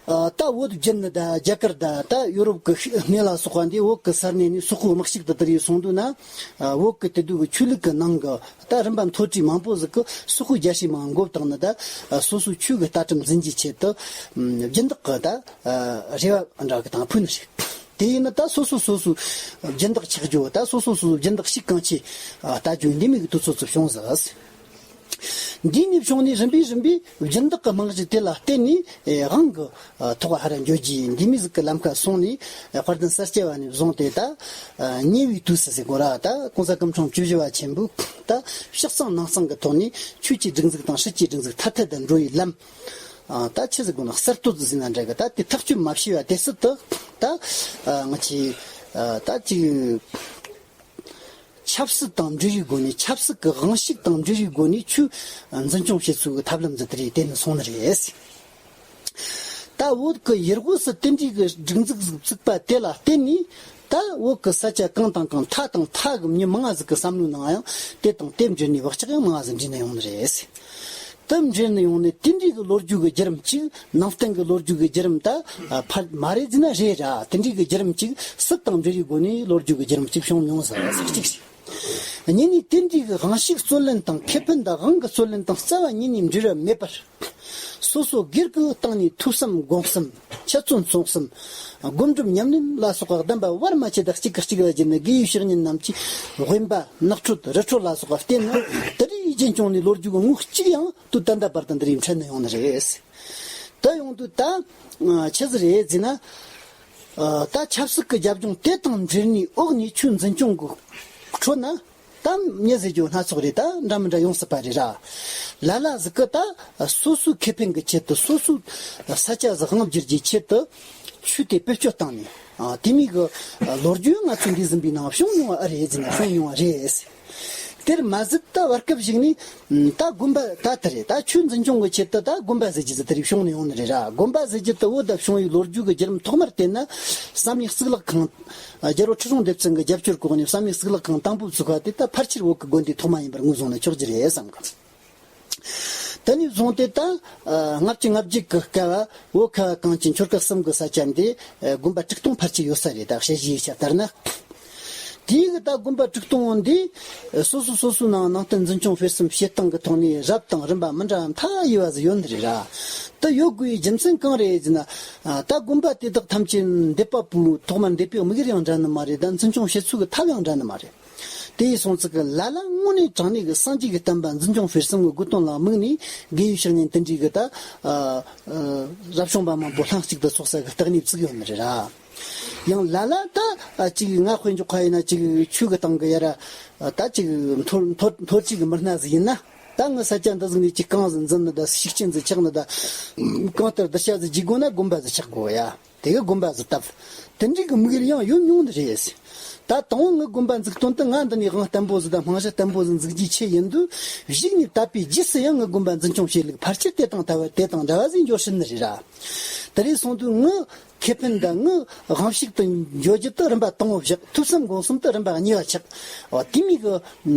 ཨ། ད་བོད་བརྒྱུད་ནི་ད་རྒྱ་གར་ད་ད་ཡོ་རོབ་ཀྱི་ཤི་གནས་ལ་སོགས་པ་འདི་བོད་ཀྱི་ས་གནས་ནས་སོག་པོའི་དམག་ཤུགས་དེ་དར་ཡི་སོང་དུས་ན། ཨ། བོད་ཀྱི་དེ་དུས་ཀྱི་ཆོས་ལུགས་ཀྱི་ནང་གི་ད་རིམ་པ་མཐོ་གྲས་མང་པོ་ཟིག་གིས་སོག་པོའི་རྒྱལ་སྲས་མང་མགོ་བཏང་ནི་ད། ཨ། སོ་སོའི་ཆོས་ཀྱི་ལྟ་གྲུབ་འཛིན་རྒྱུའི་ཆེད་དུ། ཨམ། སྦྱིན་བདག་གི་ད། ཨ། རེ་བ་འདྲ་གི་དང་ཕུལ་ནི་རེད། དེ་ཡིན་ན་ད་སོ་སོ་སོ་སོའི་སྦྱིན་བདག་ཆགས་རྒྱུ། ད་སོ་སོ་སོ་སོའི་སྦྱིན་བདག་ཤུགས་གང་ཆེ། ཨ། ལྟ་རྒྱུ་འདི་མོ་གི་དུས་ཚོད་ཚུར་བྱུང་ཟིག་འདི་ནས་བྱུང་ནས་རིམ་པས་རིམ་པས་སྦྱིན་བདག་གི་རྨང་གཞི་དེ་ལ་བརྟེན་ནས། ཨེ། དབང་གི། ཨ། ཐོག་ཧར་འགྱོ་རྒྱུ་འདི་མོ་ཟིག་གི་ལམ་ཁ་སོང་ནས། ཨེ། དཔལ་ལྡན་ས་སྐྱ་པ་ནས་བཟུང་སྟེ་ད། ཨ། ཉེ་བའི་དུས་སུ་ཟེར་དགོས་ར། ད་གོང་ས་སྐུ་ཕྲེང་བཅུ་བཞི་པ་ཆེན་པོས་ད་ཕྱི་གཙང་ནང་གཙང་གི་ཐོག་ནས་ཆོས་ཀྱི་སྒྲིག་འཛུགས་དང་སྲིད་ཀྱི་སྒྲིག་འཛུགས་ཐ་དད་དུ་འགྲོ་བའི་ལམ། ཨ། ད་ཆི་ཟིག་དགོས་ན་གསར་གཏོད་ཟེར་ན་འདྲ་གི། ད་དེ་ཐག་གཅོད་མ་བྱས་པ་དེ་སྲིད་དུ་ད། ཨ། ང་ཆོས། ཨ། ད་ཅིག་ཆབ་སྲིད་དང་འབྲེལ་བའི་སྒོ་ནས། ཆབ་སྲིད་ཀྱི་དབང་ཤུགས་དང་འབྲེལ་བའི་སྒོ་ནས་ཆོས་འཛིན་སྐྱོང་བྱེད་ཚུལ་གྱི་ཐབས་ལམ་ཟིག་དེ་རིགས་དེ་ནས་སོང་ནི་རེད། ད་བོད་ཀྱི་ཡུལ་དབུས་སུ་དེ་འདྲའི་གི་སྒྲིག་འཛུགས་ཟིག་བཙུགས་པ་དེ་ལ་བརྟེན་ནས། ད་བོད་ཀྱི་ས་ཆ་གང་དང་གང་། མཐའ་དང་མཐའ་གི་མི་མང་ང་ཟིག་གི་བསམ་བློའི་ནང་ཡང་དེ་དང་དེ་འབྲེལ་ནས་བག་ཆགས་ཡང་མང་ང་ཟིག་འདྲེས་ནས་ཡོང་ནི་རེད། དེ་འབྲེལ་ནས་ཡོང་ནས་དེ་འདྲའི་གི་ལོ་རྒྱུས་ཀྱི་བརྒྱུད་རིམ་གཅིག་ནང་བསྟན་གྱི་ལོ་རྒྱུས་ཀྱི་བརྒྱུད་རིམ་ད། ཨ། ཕར་མ་རེད་ཟེར་ན་རེད་ར། དེ་འདྲའི་གི་བརྒྱུད་རིམ་གཅིག་སྲིད་དང་འབྲེལ་བའི་སྒོ་ནས་ལོ་རྒྱུས་ཀྱི་བརྒྱུད་རིམ་གཅིག་བྱུང་མྱོང་ཟེར་བ་ཟིག་གཅིག་བྱས། གཉིས་ནས་དེ་འདྲའི་གི་དབང་ཤུགས་རྩོད་ལེན་དང་ཁེ་ཕན་དང་དབང་གི་རྩོད་ལེན་དང་རྩ་བ་ཉིད་ནས་འབྲེལ་བ་མེད་པར། སོ་སོ་སྒེར་གྱི་སྟེང་ནས་ཐོས་བསམ་སྒོམ་གསུམ། འཆད་རྩོད་རྩོམ་གསུམ། སྒོམ་སྒྲུབ་ཉམས་ལེན་ལ་སོགས་པ་གདམས་པ་བར་མ་ཆད་དུ་གཅིག་གིས་གཅིག་ལ་བརྒྱུད་ནས། དགེ་བའི་བཤེས་གཉེན་རྣམས་ཀྱིས་དབེན་པ་ནགས་ཁྲོད་རི་ཁྲོད་ལ་སོགས་པ་བསྟེན་ནས། དེ་རིགས་རྒྱུན་སྐྱོང་ནས་ལོ་རྒྱུས་ཀྱི་ངོས་གཅིག་ཡང་དུས་ད་ལྟ་བར་དུ་འདི་རིགས་འཕྲད་ནས་ཡོང་ནི་རེད། དེ་ཡོང་དུས་ད། ཨ། ཆི་ཟིག་རེད་ཟེར་ན། ཨ། ད་ཆབ་སྲིད་ཀྱི་རྒྱབ་ལྗོངས་དེ་དང་འབྲེལ་ནས་འོག་ནས་ཆོས་འཛིན་སྐྱོང་གི་ཁྲོད་ན། ད་མྱི་ཟེར་རྒྱུ་སྣ་ཚོགས་རེད། ད་འདྲ་མི་འདྲ་ཡོང་སྲིད་པ་རེད་ར། ལ་ལ་ཟིག་གིས་ད་སོ་སོའི་ཁེ་ཕན་གྱི་ཆེད་དུ། སོ་སོའི་ས་ཆ་ཟིག་དབང་བསྒྱུར་རྒྱུའི་ཆེད་དུ་ཆོས་དེ་བེད་སྤྱོད་བཏང་ནས། ཨ། དེ་མོ་གི་ལོ་རྒྱུས་ང་ཚོ་འདས་ཟིན་པའི་ནང་བྱུང་མྱོང་བ་ཨེ་རེད་ཟེར་ན་བྱུང་མྱོང་བ་རེད། དེར་མ་ཟད་ད་བར་སྐབས་ཤིག་ནས། ཨ། ད་དགོན་པ་ད་དེ་རེད། ད་ཆོས་འཛིན་སྐྱོང་གི་ཆེད་དུ་ད་དགོན་པ་ཟེར་རྒྱུ་ཟིག་དེ་རིགས་བྱུང་ནས་ཡོང་ནི་རེད་ར། དགོན་པ་ཟེར་རྒྱུ་དེ་བོད་ད་བྱུང་བའི་ལོ་རྒྱུས་ཀྱི་བརྒྱུད་རིམ་ཐོག་མར་བལྟས་ན། བསམ་ཡས་གཙུག་ལག་ཁང་། རྒྱལ་པོ་ཁྲི་སྲོང་ལྡེ་བཙན་གྱི་རྒྱབ་སྐྱོར་འོག་ནས་བསམ་ཡས་གཙུག་ལག་ཁང་དང་པོ་བཙུགས་པ་དེ་ད་ཕལ་ཆེར་བོད་ཀྱི་དགོན་སྡེ་ཐོག་མ་ཡིན་པར་ངོས་བཟུང་ན་ཆོག་རྒྱུ་རེད་བསམ་གི། དེ་ནས་བཟུང་སྟེ་ད། ཨ། ལྔ་བཅུ་ང་བརྒྱད་ཀྱི་སྐབས་བོད་ཁ་བ་གངས་ཅན་ཆོལ་ཁ་གསུམ་གྱི་ས་ཆ་འདི། ཨ། དགོན་པ་དྲུག་སྟོང་ཕལ་ཆེར་ཡོད་ས་རེད། ད་དཔྱད་གཞིའི་ཡིག་ཆ་ལྟར་ན། དེའི་གི་ད་དགོན་པ་དྲུག་སྟོང་བོ་འདི་སོ་སོ་སོ་སོའི་ནང་ནང་བསྟན་འཛིན་སྐྱོང་སྤེལ་གསུམ་བྱེད་སྟངས་ཀྱི་ཐོག་ནས་རབ་དང་རིམ་པ་མི་འདྲ་བ་མཐའ་ཡས་པ་ཟིག་ཡོད་ནི་རེད་ར། ད་ཡོད་དགོས་པའི་རྒྱུ་མཚན་གང་རེད་ཟེར་ན། ད་དགོན་པ་དེ་དག་ཐམས་ཅད་འདེབས་པ་པོའི་ཐོག་མར་འདེབས་པའི་དམིགས་ཡུལ་ཡང་འདྲ་ནི་མ་རེད། ད་འཛིན་སྐྱོང་བྱེད་ཚུལ་གྱི་ཐབས་ཡང་འདྲ་ནི་མ་རེད། དེ་ཡིན་སོང་ཙི་གི་ལ་ལ་དངོས་གནས་དྲང་གནས་ཀྱི་སངས་རྒྱས་ཀྱི་བསྟན་པ་འཛིན་སྐྱོང་སྤེལ་གསུམ་གྱི་དགོས་དོན་ལ་དམིགས་ནས་དགེ་བའི་བཤེས་གཉེན་དེ་འདྲའི་གི་ད་ཨ་ཨ་རབ་བྱུང་པ་མང་པོ་ལྷན་ཅིག་ཏུ་ཚོགས་ས་གི་བརྟག་གནས་བཙུགས་ཡོད་ནི་རེད་ར། ཡང་ལ་ལ་ད་ཨ་ཅིག་ང་དཔེ་འཇོག་ཁ་ཡིན་ན་ཅིག་ཆོས་ཀྱི་སྟེང་གི་ཡ་ར་ད་ཅིག་མཐོ་མཐོ་མཐོ་ཅིག་གི་མི་སྣ་ཟིག་ཡིན་ན། ད་ངི་ས་ཆ་འདི་ཟིག་ནས་ཅིག་གང་ཟིག་འཛིན་ནི་ད་ཤུགས་རྐྱེན་ཟིག་ཆགས་ནི་ད་གང་ལྟར་གདུལ་བྱ་ཟིག་བགྱིད་དགོས་ན་དགོན་པ་ཟིག་ཆགས་དགོས་ཡ། དེ་གི་དགོན་པ་ཟིག་བཏབ། དེ་འདྲའི་གི་དམིགས་ཡུལ་ཡང་ཡོད་མྱོང་ནི་རེད། ད་དང་པོ་ངི་དགོན་པ་འཛུགས་དོན་དུ་ང་འདི་ནས་དབང་བརྟན་པོ་ཟིག་དང་རྨང་གཞི་བརྟན་པོ་ཟིག་འཛུགས་རྒྱུའི་ཆེད་ཡིན་དུས་གཞུག་ནས་བཏབ་པའི་རྗེས་སུ་ཡང་ངི་དགོན་པ་འཛིན་སྐྱོང་བྱེད་ལུགས་ཕལ་ཆེར་དེ་དང་ད་བ་དེ་དང་འདྲ་བ་ཟིག་འགྱོ་སྲིད་ནི་རེད་ར། དེ་རེད་སོང་དུས་ངི་ཁེ་ཕན་དང་ངི་དབང་ཤུགས་དུ་འགྱོ་རྒྱུ་དུ་རིམ་པ་དང་པོ་བཞག། ཐོས་བསམ་སྒོམ་གསུམ་དུ་རིམ་པ་གཉིས་པ་ཆགས། འོ་དེ་མིན་གི་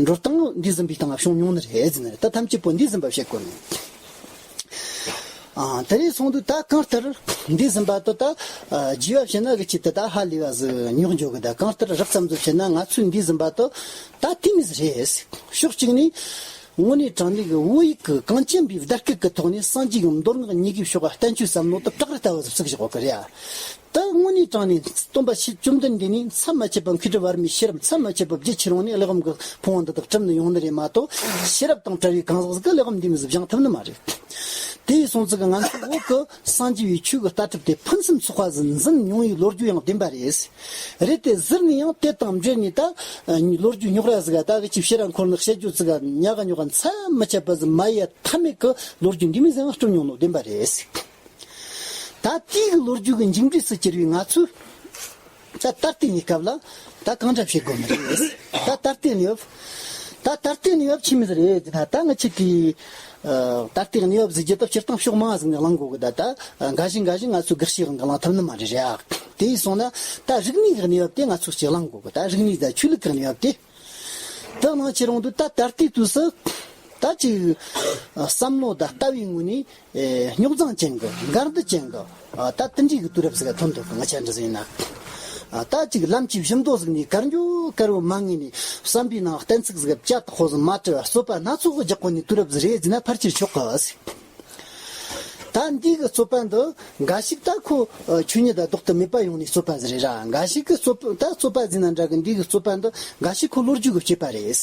འགྲོ་སྟངས་འདི་ཟིན་པའི་སྟེང་ལ་བྱུང་མྱོང་ནི་རེད་ཟེར་ནི་རེད། ད་ཐམས་ཅད་པོ་འདི་ཟིན་པ་བཤད་དགོས་ནི། ཨ། དེ་རེད་སོང་དུས་ད་གང་ལྟར་འདི་ཟིན་པ་དུ་ད་ཨ་རྒྱས་པ་བཤད་ན་གི་ཆེད་དུ་ད་ཧ་ལས་པ་ཟིག་རྙོག་འཇོག་གི། ད་གང་ལྟར་རགས་ཙམ་ཟིག་བཤད་ན་ང་ཚོས་འདི་ཟིན་པ་དུ་ད་དེ་མི་ཟིག་རེད། ཕྱོགས་གཅིག་ནས་དངོས་གནས་དྲང་གནས་ཀྱི་བོད་ཡིག་གི་གངས་ཅན་པའི་བརྡ་སྐད་ཀྱི་ཐོག་ནས་སངས་རྒྱས་ཀྱི་མདོ་སྔགས་གཉིས་ཀའི་ཕྱོགས་ཀ་བསྟན་བཅོས་བསམ་བློ་དུ་བྲག་རི་ལྟ་བུ་ཟིག་བཙུགས་བཞག་གི་རེད། ད་དངོས་གནས་དྲང་གནས་སྟོན་པ་ཆོས་བཅོམ་ལྡན་འདས་ནས་མཚམས་མ་ཆད་པ་མཁས་གྲུབ་བར་མའི་ཤེས་རབ་མཚམས་མ་ཆད་པ་བརྒྱུད་ཕྱིར་འོང་ནས་གླེགས་བམ་གྱི་ཕུང་བོ་འདི་དག་གྲུབ་ནས་ཡོང་ནི་རེད་མ་གཏོགས། ཤེས་རབ་དང་བྲལ་བའི་གང་ཟག་ཟིག་གིས་གླེགས་བམ་འདི་མོ་ཟིག་སྦྱང་ཐུབ་ནི་མ་རེད། དེ་ཡིན་སོང་ཙི་གི་ང་ཚོའི་བོད་ཀྱི་སངས་རྒྱས་པའི་ཆོས་ཀྱི་ལྟ་གྲུབ་དེ་ཕུན་སུམ་ཚོགས་པ་ཟིག་འཛིན་མྱོང་བའི་ལོ་རྒྱུས་ཡང་བདེན་པ་རེད། རེད་དེ་ཟུར་ནས་ཡང་དེ་དང་འབྲེལ་ནས་ད་ལོ་རྒྱུས་རྙོག་ར་ཟིག་ག་ད་གི་ཅིག་ཕྱིར་ར་འཁོར་ནས་བཤད་རྒྱུ་ཟིག་ག་ཉག་ག་ཉོག་ག་མཚམས་མ་ཆད་པ་ཟིག་མ་ཡ་མཐའ་མེད་ཀྱི་ལོ་རྒྱུས་འདི་མོ་ཟིག་ཡང་སྤྲོད་མྱོང་ནོ་བདེན་པ་རེད། ད་དེའི་གི་ལོ་རྒྱུས་ཀྱི་མཇུག་འབྲས་སུ་གྱུར་བའི་ང་ཚོས་ད་ད་ལྟའི་གནས་སྐབས་ལ་ད་གང་འདྲ་བྱེད་དགོས་ནི་རེད། ད་ད་ལྟའི་གནས་བབ། ད་ད་ལྟའི་གནས་བབ་ཆི་མོ་ཟིག་རེད་ཟེར་ན། ད་ང་ཆེ་གི་ཨ་ད་ལྟའི་གནས་བབ་ཟེར་རྒྱུ་ད་སྤྱིར་བཏང་ཕྱོགས་མང་ཟིག་ནས་གླེང་དགོས་གི། ད་ད་འགའ་ཞིག་འགའ་ཞིག་ང་ཚོས་དགག་བྱའི་དབང་གིས་གླེང་ཐུབ་ནི་མ་རེད་ར། དེ་ཡིན་སོང་ན་ད་རིག་གནས་ཀྱི་གནས་བབ་དེ་ང་ཚོས་ཅིག་གླེང་དགོས་གི། ད་རིག་གནས་ད་ཆོས་ལུགས་ཀྱི་གནས་བབ་དེ། ད་གླེང་ཁྱེར་ཡོང་དུས་ད་ད་ལྟའི་དུས་སུ་ད་ཅིག་བསམ་བློ་དང་ལྟ་བའི་ངོས་ནས་རྙོག་འཛིང་ཅན་གྱི་འགལ་འདུ་ཅན་གྱི་ད་དེ་འདྲའི་གི་དུས་རབས་ཟིག་ཐོན་འདུག་གི། ང་ཆ་འདྲ་ཟིག་ཡིན་ན་ད་ཅིག་ལམ་གྱི་བཞི་མདོ་ཟིག་ནས་གར་འགྱོ་གར་འོ་མ་ངེས་ནས་བསམ་པའི་ནང་གཏན་ཚིགས་ཟིག་བཅད་ཐག་ཧོ་ཟིག་མ་བྲལ་བར་རྩོད་པ་སྣ་ཚོགས་ཀྱི་རྒྱག་གོ་ནས་དུས་རབས་ཟིག་རེད་ཟེར་ན་ཕལ་ཆེར་ཆོག་གི་ཟིག། ད་འདི་གི་རྩོད་པ་འདི་འགའ་ཞིག་ད་ཁོ་ཆོས་ཉིད་དང་ལྡོག་ཏུ་མེད་པ་ཡོང་ནས་རྩོད་པ་ཟིག་རེད་ར། འགའ་ཞིག་གི་རྩོད་པ་ད་རྩོད་པ་ཟིག་ན་འདྲ་གི། འདི་གི་རྩོད་པ་འདི་འགའ་ཞིག་ཁོ་ལོ་རྒྱུས་གི་དཔྱད་པ་རེད།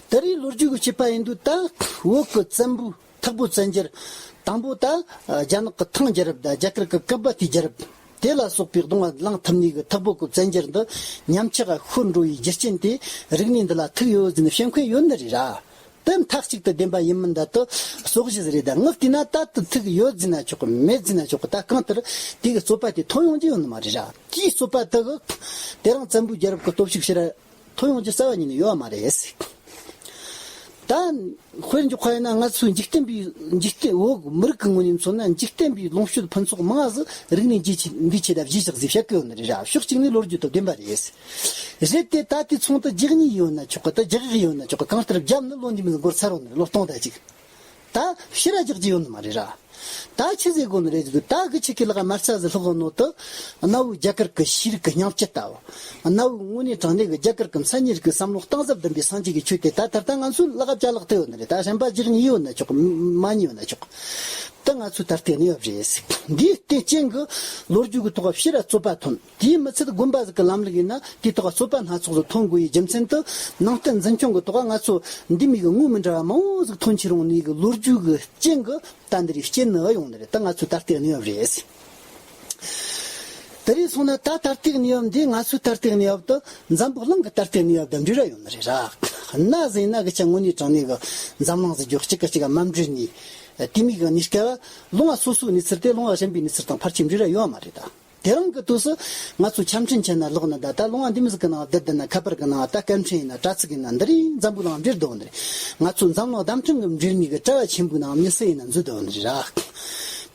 ད་རེས་ལོ་རྒྱུས་གི་དཔྱད་པ་ཡིན་དུས་ད་བོད་གི་བཙན་པོའི་ཐག་པོ་བཙན་རྒྱལ་དང་པོ་ད་རྒྱ་ནག་གི་ཐང་རྒྱལ་རབས་དང་རྒྱ་གར་གི་གུ་པ་ཏི་རྒྱལ་རབས་དེ་ལ་སོགས་པའི་གདོང་ལ་ལངས་ཐུབ་ནས་གི་ཐག་པོ་གི་བཙན་རྒྱལ་འདི་ཉམས་ཆག་ཤོར་འགྲོ་བའི་རྒྱུ་རྐྱེན་དེ་རིག་གནས་འདི་ལ་ཐུག་ཡོད་ཟེར་ནས་བཤད་མཁན་ཡོད་ནི་རེད་ར། དེ་མཐའ་གཅིག་ཏུ་བདེན་པ་ཡིན་མིན་ད་དུ་སོག་གཞི་ཟིག་རེད། ད་ངས་བལྟས་ན་ད་དུ་ཐུག་ཡོད་ཟེར་ན་ཆོག་གི། མེད་ཟེར་ན་ཆོག་གི། ད་གང་ལྟར་དེ་གི་རྩོད་པ་དེ་ཐོན་ཡོང་རྒྱུ་ཡོད་ནི་མ་རེད་ར། དེའི་རྩོད་པ་དེ་གི་དེ་རིང་བཙན་པོའི་རྒྱལ་རབས་ཀྱི་སྟོབས་ཤུགས་ཕྱིར་ཐོན་ཡོང་རྒྱུ་རྩ་བ་ཉིད་ནས་ཡོད་མ་རེད། ད་དཔེར་འཇོག་པ་ཡིན་ན་ང་ཚོའི་འཇིག་རྟེན་པའི་འཇིག་རྟེན་བོད་མི་རིགས་ཀྱི་ངོས་ནས་མཚོན་ན་འཇིག་རྟེན་པའི་ལོངས་སྤྱོད་ཕུན་ཚོགས་མང་ཟིག་རིག་གནས་འདིའི་ཆེད་འདིའི་ཆེད་ལ་བཞེས་བཞག་ཟིག་བཤད་གི་ཡོད་ནི་རེད་ར། ཕྱོགས་གཅིག་ནས་ལོ་རྒྱུས་དང་བདེན་པ་རེད། རེད་དེ་ད་དེ་མཚུངས་དུ་རྒྱག་ཉེས་ཡོད་ན་ཆོག་གི། ད་རྒྱག་གི་ཡོད་ན་ཆོག་གི། གང་ལྟར་རྒྱབ་ནི་ལོ་འདི་མོ་འགོར་ཚར་ཡོད་ནི་རེད། ལོ་སྟོང་ཟླ་གཅིག་ད་ཕྱིར་ར་རྒྱག་རྒྱུ་ཡོད་ནི་མ་རེད་ར། ད་ཆི་ཟེར་དགོས་ནི་རེད་ཟེར་དུས། ད་གི་ཆི་གི་ལག་མར་ཚ་ཟིག་ལྷག་ནོ་དུ་གནའ་བོའི་རྒྱ་གར་གི་ཤེས་རིག་གི་སྙིང་བཅུད་ལྟ་བུ། གནའ་བོའི་དངོས་གནས་དྲང་གནས་གི་རྒྱ་གར་གི་མཚན་ཉིད་རིག་གི་བསམ་བློ་གཏིང་ཟབ་ལྡན་པའི་སངས་རྒྱས་ཀྱི་ཆོས་དེ་ད་ད་ལྟ་ང་ཚོའི་ལག་ག་ཅ་ལག་ཏུ་ཡོད་ནི་རེད། ད་གཞན་པ་རྒྱག་ཉེས་ཡོད་ན་ཆོག་གི། མ་ཉེས་ཡོད་ན་ཆོག་གི། ད་ང་ཚོའི་ད་ལྟའི་གནས་བབ་རེད། འདིའི་སྟེང་རྐྱེན་གྱིས་ལོ་རྒྱུས་ཀྱི་ཐོག་ཕྱིར་ར་རྩོད་པ་ཐོན། དེའི་མི་ཚད་དགོན་པ་ཟིག་གི་ལམ་ལུགས་ཡིན་ན་དེའི་ཐོག་རྩོད་པ་སྣ་ཚོགས་སུ་ཐོན་དགོས་པའི་རྒྱུ་མཚན་དུ། ནང་བསྟན་འཛིན་སྐྱོང་གི་ཐོག་ང་ཚོ་འདི་མོ་གི་ངོ་མི་འདྲ་བ་མང་བོ་ཟིག་ཐོན་ཁྱེར་ཡོང་ནས་གི་ལོ་རྒྱུས་ཀྱི་རྐྱེན་གྱིས་ད་འདི་རིགས་རྐྱེན་ནི་ཡོང་ནི་རེད། ད་ང་ཚོའི་ད་ལྟའི་གནས་བབ་རེད། དེ་རིགས་སོང་ན་ད་ད་ལྟའི་གནས་བབ་འདི་ང་ཚོའི་ད་ལྟའི་གནས་བབ་དུ་འཛམ་བུ་གླིང་གི་ད་ལྟའི་གནས་བབ་དང་འབྲེལ་བ་ཡོད་ནི་རེད་ར། གནའ་ཟིག་ཡིན་ན་གི་ཆ་དངོས་གནས་དྲང་གནས་གི་འཛམ་གླིང་ཟེར་རྒྱུ་གཅིག་གི་གཅིག་ག་མ་འབྲེལ་ནས་དེ་མོ་གི་གནས་སྐབས་ལུང་བ་སོ་སོའི་གནས་ཚུལ་དེ་ལུང་བ་གཞན་པའི་གནས་ཚུལ་དང་ཕལ་ཆེར་འབྲེལ་བ་ཡོད་མ་རེད་ད། དེ་རིང་གི་དུས་སུ་ང་ཚོ་ཆ་འཕྲིན་ཆེ་ན་ལོག་ན་ད་ད་ལུང་བ་འདི་མོ་ཟིག་གི་ནང་བསྡད་བསྡད་ན། ཁ་པར་གི་ནང་ད་སྐད་འཕྲིན་ཡིན་ན། དྲ་ཚིགས་ཡིན་ན། འདི་རིགས་འཛམ་བུ་གླིང་འབྲེལ་འདུག་ནི་རེད། ང་ཚོ་འཛམ་གླིང་བརྡ་འཕྲིན་གི་འབྲེལ་མི་གི་དྲ་བ་ཆེན་པོའི་ནང་མི་སུ་ཡིན་ན་འཛུལ་འདུག་ནི་རེད་ར།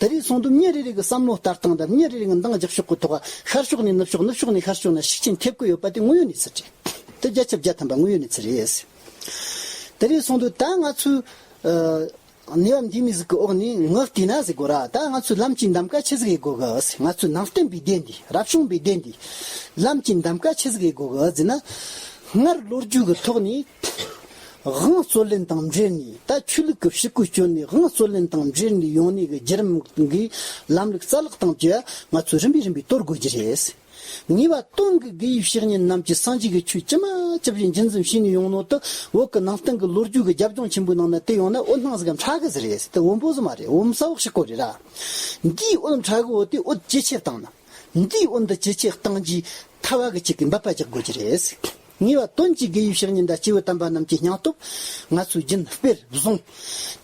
དེ་རིགས་སོང་དུས་མྱི་རེ་རེ་གི་བསམ་བློ་ལྟ་སྟངས་དང་མྱི་རེ་རེ་གི་འདང་རྒྱག་ཕྱོགས་གི་ཐོག་ཤར་ཕྱོགས་ནས་ནུབ་ཕྱོགས། ནུབ་ཕྱོགས་ནས་ཤར་ཕྱོགས་ན་ཤུགས་རྐྱེན་ཐེབས་གི་ཡོད་པ་དེ་དངོས་ཡོད་གནས་ཚུལ་རེད། དེ་བརྒྱ་ཆ་བརྒྱ་ཐམ་པ་དངོས་ཡོད་གནས་ཚུལ་རེད། དེ་རིགས་སོང་དུས་ད་ང་ཚོའི་ཨ། གནས་བབ་འདི་མི་ཟིག་གི་འོག་ནས་ངག་བལྟས་ན་ཟེར་གོ་ར། ད་ང་ཚོའི་ལམ་གྱི་འདམ་ཀ་ཆི་ཟིག་ཡེ་དགོ་གི། ང་ཚོའི་ནང་བསྟན་པའི་སྡེ་འདི། རབ་བྱུང་པའི་སྡེ་འདི། ལམ་གྱི་འདམ་ཀ་ཆི་ཟིག་ཡེ་དགོ་གི་ཟེར་ན། སྔར་ལོ་རྒྱུས་ཀྱི་ཐོག་ནས་དབང་རྩོད་ལེན་དང་འབྲེལ་ནས། ད་ཆོས་ལུགས་ཀྱི་ཕྱི་གོས་གྱོན་ནས་དབང་རྩོད་ལེན་དང་འབྲེལ་ནས་ཡོང་ནས་གི་བརྒྱུད་རིམ་གྱི་ལམ་ལུགས་རྩ་བརླག་བཏང་རྒྱུ་ང་ཚོས་རིམ་པས་རིམ་པས་དོར་དགོས་རྒྱུ་རེད། ངེས་པ་དོན་གྱི་དགེ་བའི་བཤེས་གཉེན་རྣམས་ཀྱིས་སངས་རྒྱས་ཀྱི་ཆོས་ཇི་མ་ཇི་བཞིན་རྒྱུན་འཛིན་བྱས་ནས་ཡོང་ནོ་དེ། བོད་ཀྱི་ནང་བསྟན་གྱི་ལོ་རྒྱུས་ཀྱི་རྒྱབ་ལྗོངས་ཆེན་པོའི་ནང་ན་དེ་ཡོང་ན་འོད་སྣང་ཟིག་ག་ཕྲ་གི་ཟིག་རེད། དེ་འོན་པོ་ཟིག་མ་རེད། འོད་གསལ་བོ་ཞིག་གོ་རེད་ར། འདིའི་འོད་ཕྲ་གི་འོད་དེ་འོད་ཇེ་ཆེར་བཏང་ན། འདིའི་འོད་འདི་ཇེ་ཆེར་བཏང་རྒྱུའི་ཐབས་བ་གི་གཅིག་གི་འབད་པ་རྒྱག་དགོས་ཀྱི་རེད། ངེས་པ་དོན་གྱི་དགེ་བའི་བཤེས་གཉེན་དང་སྐྱེས་བུ་དམ་པ་རྣམས་ཀྱི་སྙིང་སྟོབས་ང་ཚོས་རྒྱུན་སྤེལ་བཟུང་།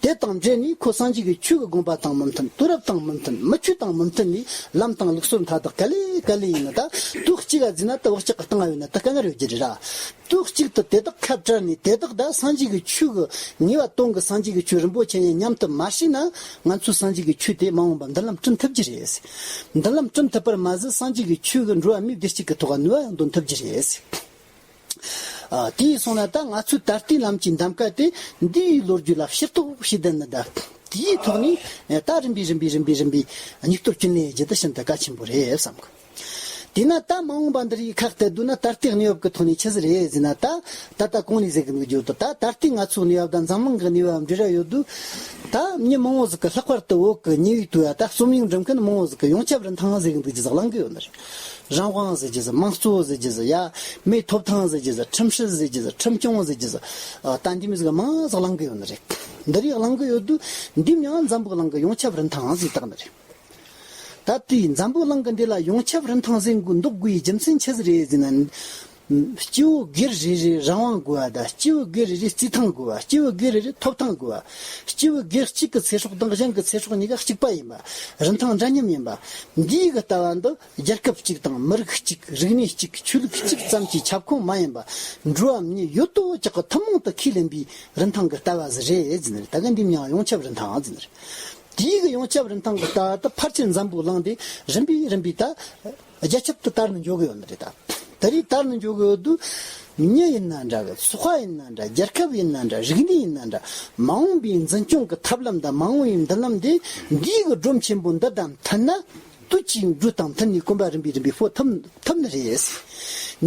དེ་དང་འབྲེལ་ནས་ཁོ་སངས་རྒྱས་ཀྱི་ཆོས་ཀྱི་དགོངས་པ་དང་མི་མཐུན། དུས་རབས་དང་མི་མཐུན། མི་ཆོས་དང་མི་མཐུན་ནས་ལམ་དང་ལུགས་སྲོལ་མཐའ་དག་ག་ལེ་ག་ལེ་ཡིན་ན། ད་དུས་གཅིག་ག་བརྩིས་ན་ད་བག་ཆགས་ཀྱི་སྟེང་ང་ཡོད་ན་ད་དཀའ་ངལ་ཡོད་རྒྱུ་རེད་ར། དུས་གཅིག་ཏུ་དེ་དག་ཁ་བྲལ་ནས། དེ་དག་ད་སངས་རྒྱས་ཀྱི་ཆོས་ཀྱི། ངེས་པ་དོན་གྱི་སངས་རྒྱས་ཀྱི་ཆོས་རིན་པོ་ཆེ་ཡིན་སྙམ་དུ་མ་ཤེས་ན། ང་ཚོས་སངས་རྒྱས་ཀྱི་ཆོས་དེ་མ་འོངས་པར་མདུན་ལམ་བསྐྲུན་ཐུབ་རྒྱུ་རེད། མདུན་ལམ་བསྐྲུན་ཐུབ་པར་མ་ཟད། སངས་རྒྱས་ཀྱི་ཆོས་ཀྱིས་འགྲོ་བ་མིའི་བདེ་སྐྱིད་ཀྱི་ཐོག་ནུས་པ་འདོན་ཐུབ་རྒྱུ་རེད། ཨ། དེ་ཡིན་སོང་ན་ད་ང་ཚོའི་ད་ལྟའི་ལམ་གྱི་འདམ་ཀ་དེ་འདིའི་ལོ་རྒྱུས་ལ་ཕྱིར་རྟོག་བྱེད་བསྡད་ནི་ད། དེའི་ཐོག་ནས་ད་རིམ་པས་རིམ་པས་རིམ་པས་རིམ་པས་སྙིགས་དོར་རྐྱེན་ལས་རྒྱུ་དེ་ཤིན་ཏུ་གལ་ཆེན་པོ་རེད་བསམ་གི། དེས་ན་ད་མ་འོངས་པ་འདི་རིགས་ཁ་གཏད་དུས་ན། ད་ལྟའི་གནས་བབ་ཀྱི་ཐོག་ནས་ཆི་ཟིག་རེད་ཟེར་ན། ད་ད་ལྟ་གོང་ནས་ཟེར་གི་འདུག་རྒྱུ་དང་། ད་ད་ལྟའི་ང་ཚོའི་གནས་བབ་དང་འཛམ་གླིང་གི་གནས་བབ་འབྲེལ་བ་ཡོད་དུས། ད་མི་མང་བོ་ཟིག་གིས་ལྷག་པར་དུ་བོད་ཀྱི་ཉེ་བའི་དུས་ཡ། ད་རྩོམ་ཡིག་འབྲི་མཁན་མང་བོ་ཟིག་གིས་ཡོངས་ཁྱབ་རིན་ཐང་ཟེར་གི་འདུག་རྒྱུ་ཟིག་གླེང་གི་ཡོད་ནི་རེད། རང་དབང་ཟེར་རྒྱུ་ཟིག་མང་གཙོ་ཟེར་རྒྱུ་ཟིག་ཡ། མིའི་ཐོབ་ཐང་ཟེར་རྒྱུ་ཟིག་ཁྲིམས་སྲིད་ཟེར་རྒྱུ་ཟིག་ཁྲིམས་སྐྱོང་ཟེར་རྒྱུ་ཟིག་ཨ། ད་འདི་མོ་ཟིག་མང་ཟིག་གླེང་གི་ཡོད་ནི་རེད། འདི་རིགས་གླེང་གི་ཡོད་དུས། འདི་མྱིང་འཛམ་བུ་གླིང་གི་ཡོངས་ཁྱབ་རིན་ཐང་ཟེར་བཏགས་ནི་རེད། ད་དེའི་འཛམ་བུ་གླིང་གི་འདི་ལ་ཡོངས་ཁྱབ་རིན་ཐང་ཟེར་དགོས་འདོགས་དགོས་པའི་རྒྱུ་མཚན་ཆི་ཟིག་རེད་ཟེར་ན། སྐྱེ་བོ་སྒེར་རེ་རེའི་རང་དབང་དགོས་པ་དང་། སྐྱེ་བོ་སྒེར་རེ་རེའི་རྩིས་ཐང་དགོས་པ། སྐྱེ་བོ་སྒེར་རེ་རེའི་ཐོབ་ཐང་དགོས་པ། སྐྱེ་བོ་སྒེར་གཅིག་གི་ཚེ་སྲོག་དང་གཞན་གྱི་ཚེ་སྲོག་གཉིས་ཀ་གཅིག་པ་ཡིན་པ། རིན་ཐང་འདྲ་མཉམ་ཡིན་པ། འདིའི་གི་ལྟ་བ་འདི་རྒྱལ་ཁབ་གཅིག་དང་མི་རིགས་གཅིག་རིག་གནས་གཅིག་ཆོས་ལུགས་གཅིག་ཙམ་གྱི་ཁྱབ་ཁོངས་མ་ཡིན་པ། འགྲོ་བ་མི་ཡོད་དོ་ཅོག་གི་ཐུན་མོང་དུ་ཁས་ལེན་པའི་རིན་ཐང་གི་ལྟ་བ་ཟིག་རེད་ཟེར་ནི་རེད། ད་གི་འདི་མྱིང་ཡོངས་ཁྱབ་རིན་ཐང་ཟེར་ནི་རེད། དེའི་གི་ཡོངས་ཁྱབ་རིན་ཐང་གི་ལྟ་བ་དེ་ཕལ་ཆེར་འཛམ་བུ་གླིང་འདི་རིམ་པས་རིམ་པས་ད་རྒྱ་ཁྱབ་ཏུ་དར་ནས་འགྱོ་གི་ཡོད་ནི་རེད། ད་དེ་རིགས་དར་ནས་འགྱོ་གི་ཡོད་དུས། མི་ཡིན་ན་འདྲ་གི། ཚོགས་པ་ཡིན་ན་འདྲ། རྒྱལ་ཁབ་ཡིན་ན་འདྲ། རིག་གནས་ཡིན་ན་འདྲ། མ་འོངས་པའི་འཛིན་སྐྱོང་གི་ཐབས་ལམ་དང་མ་འོངས་པའི་མདུན་ལམ་འདི། འདིའི་གི་སྒྲོམ་ཆེན་པོ་འདི་དང་མཐུན་ན། དུས་ཀྱི་འགྲོས་དང་མཐུན་ནས་གོམ་པ་རིམ་པས་རིམ་པས་སྤོ་ཐུབ་ཐུབ་ནི་རེད།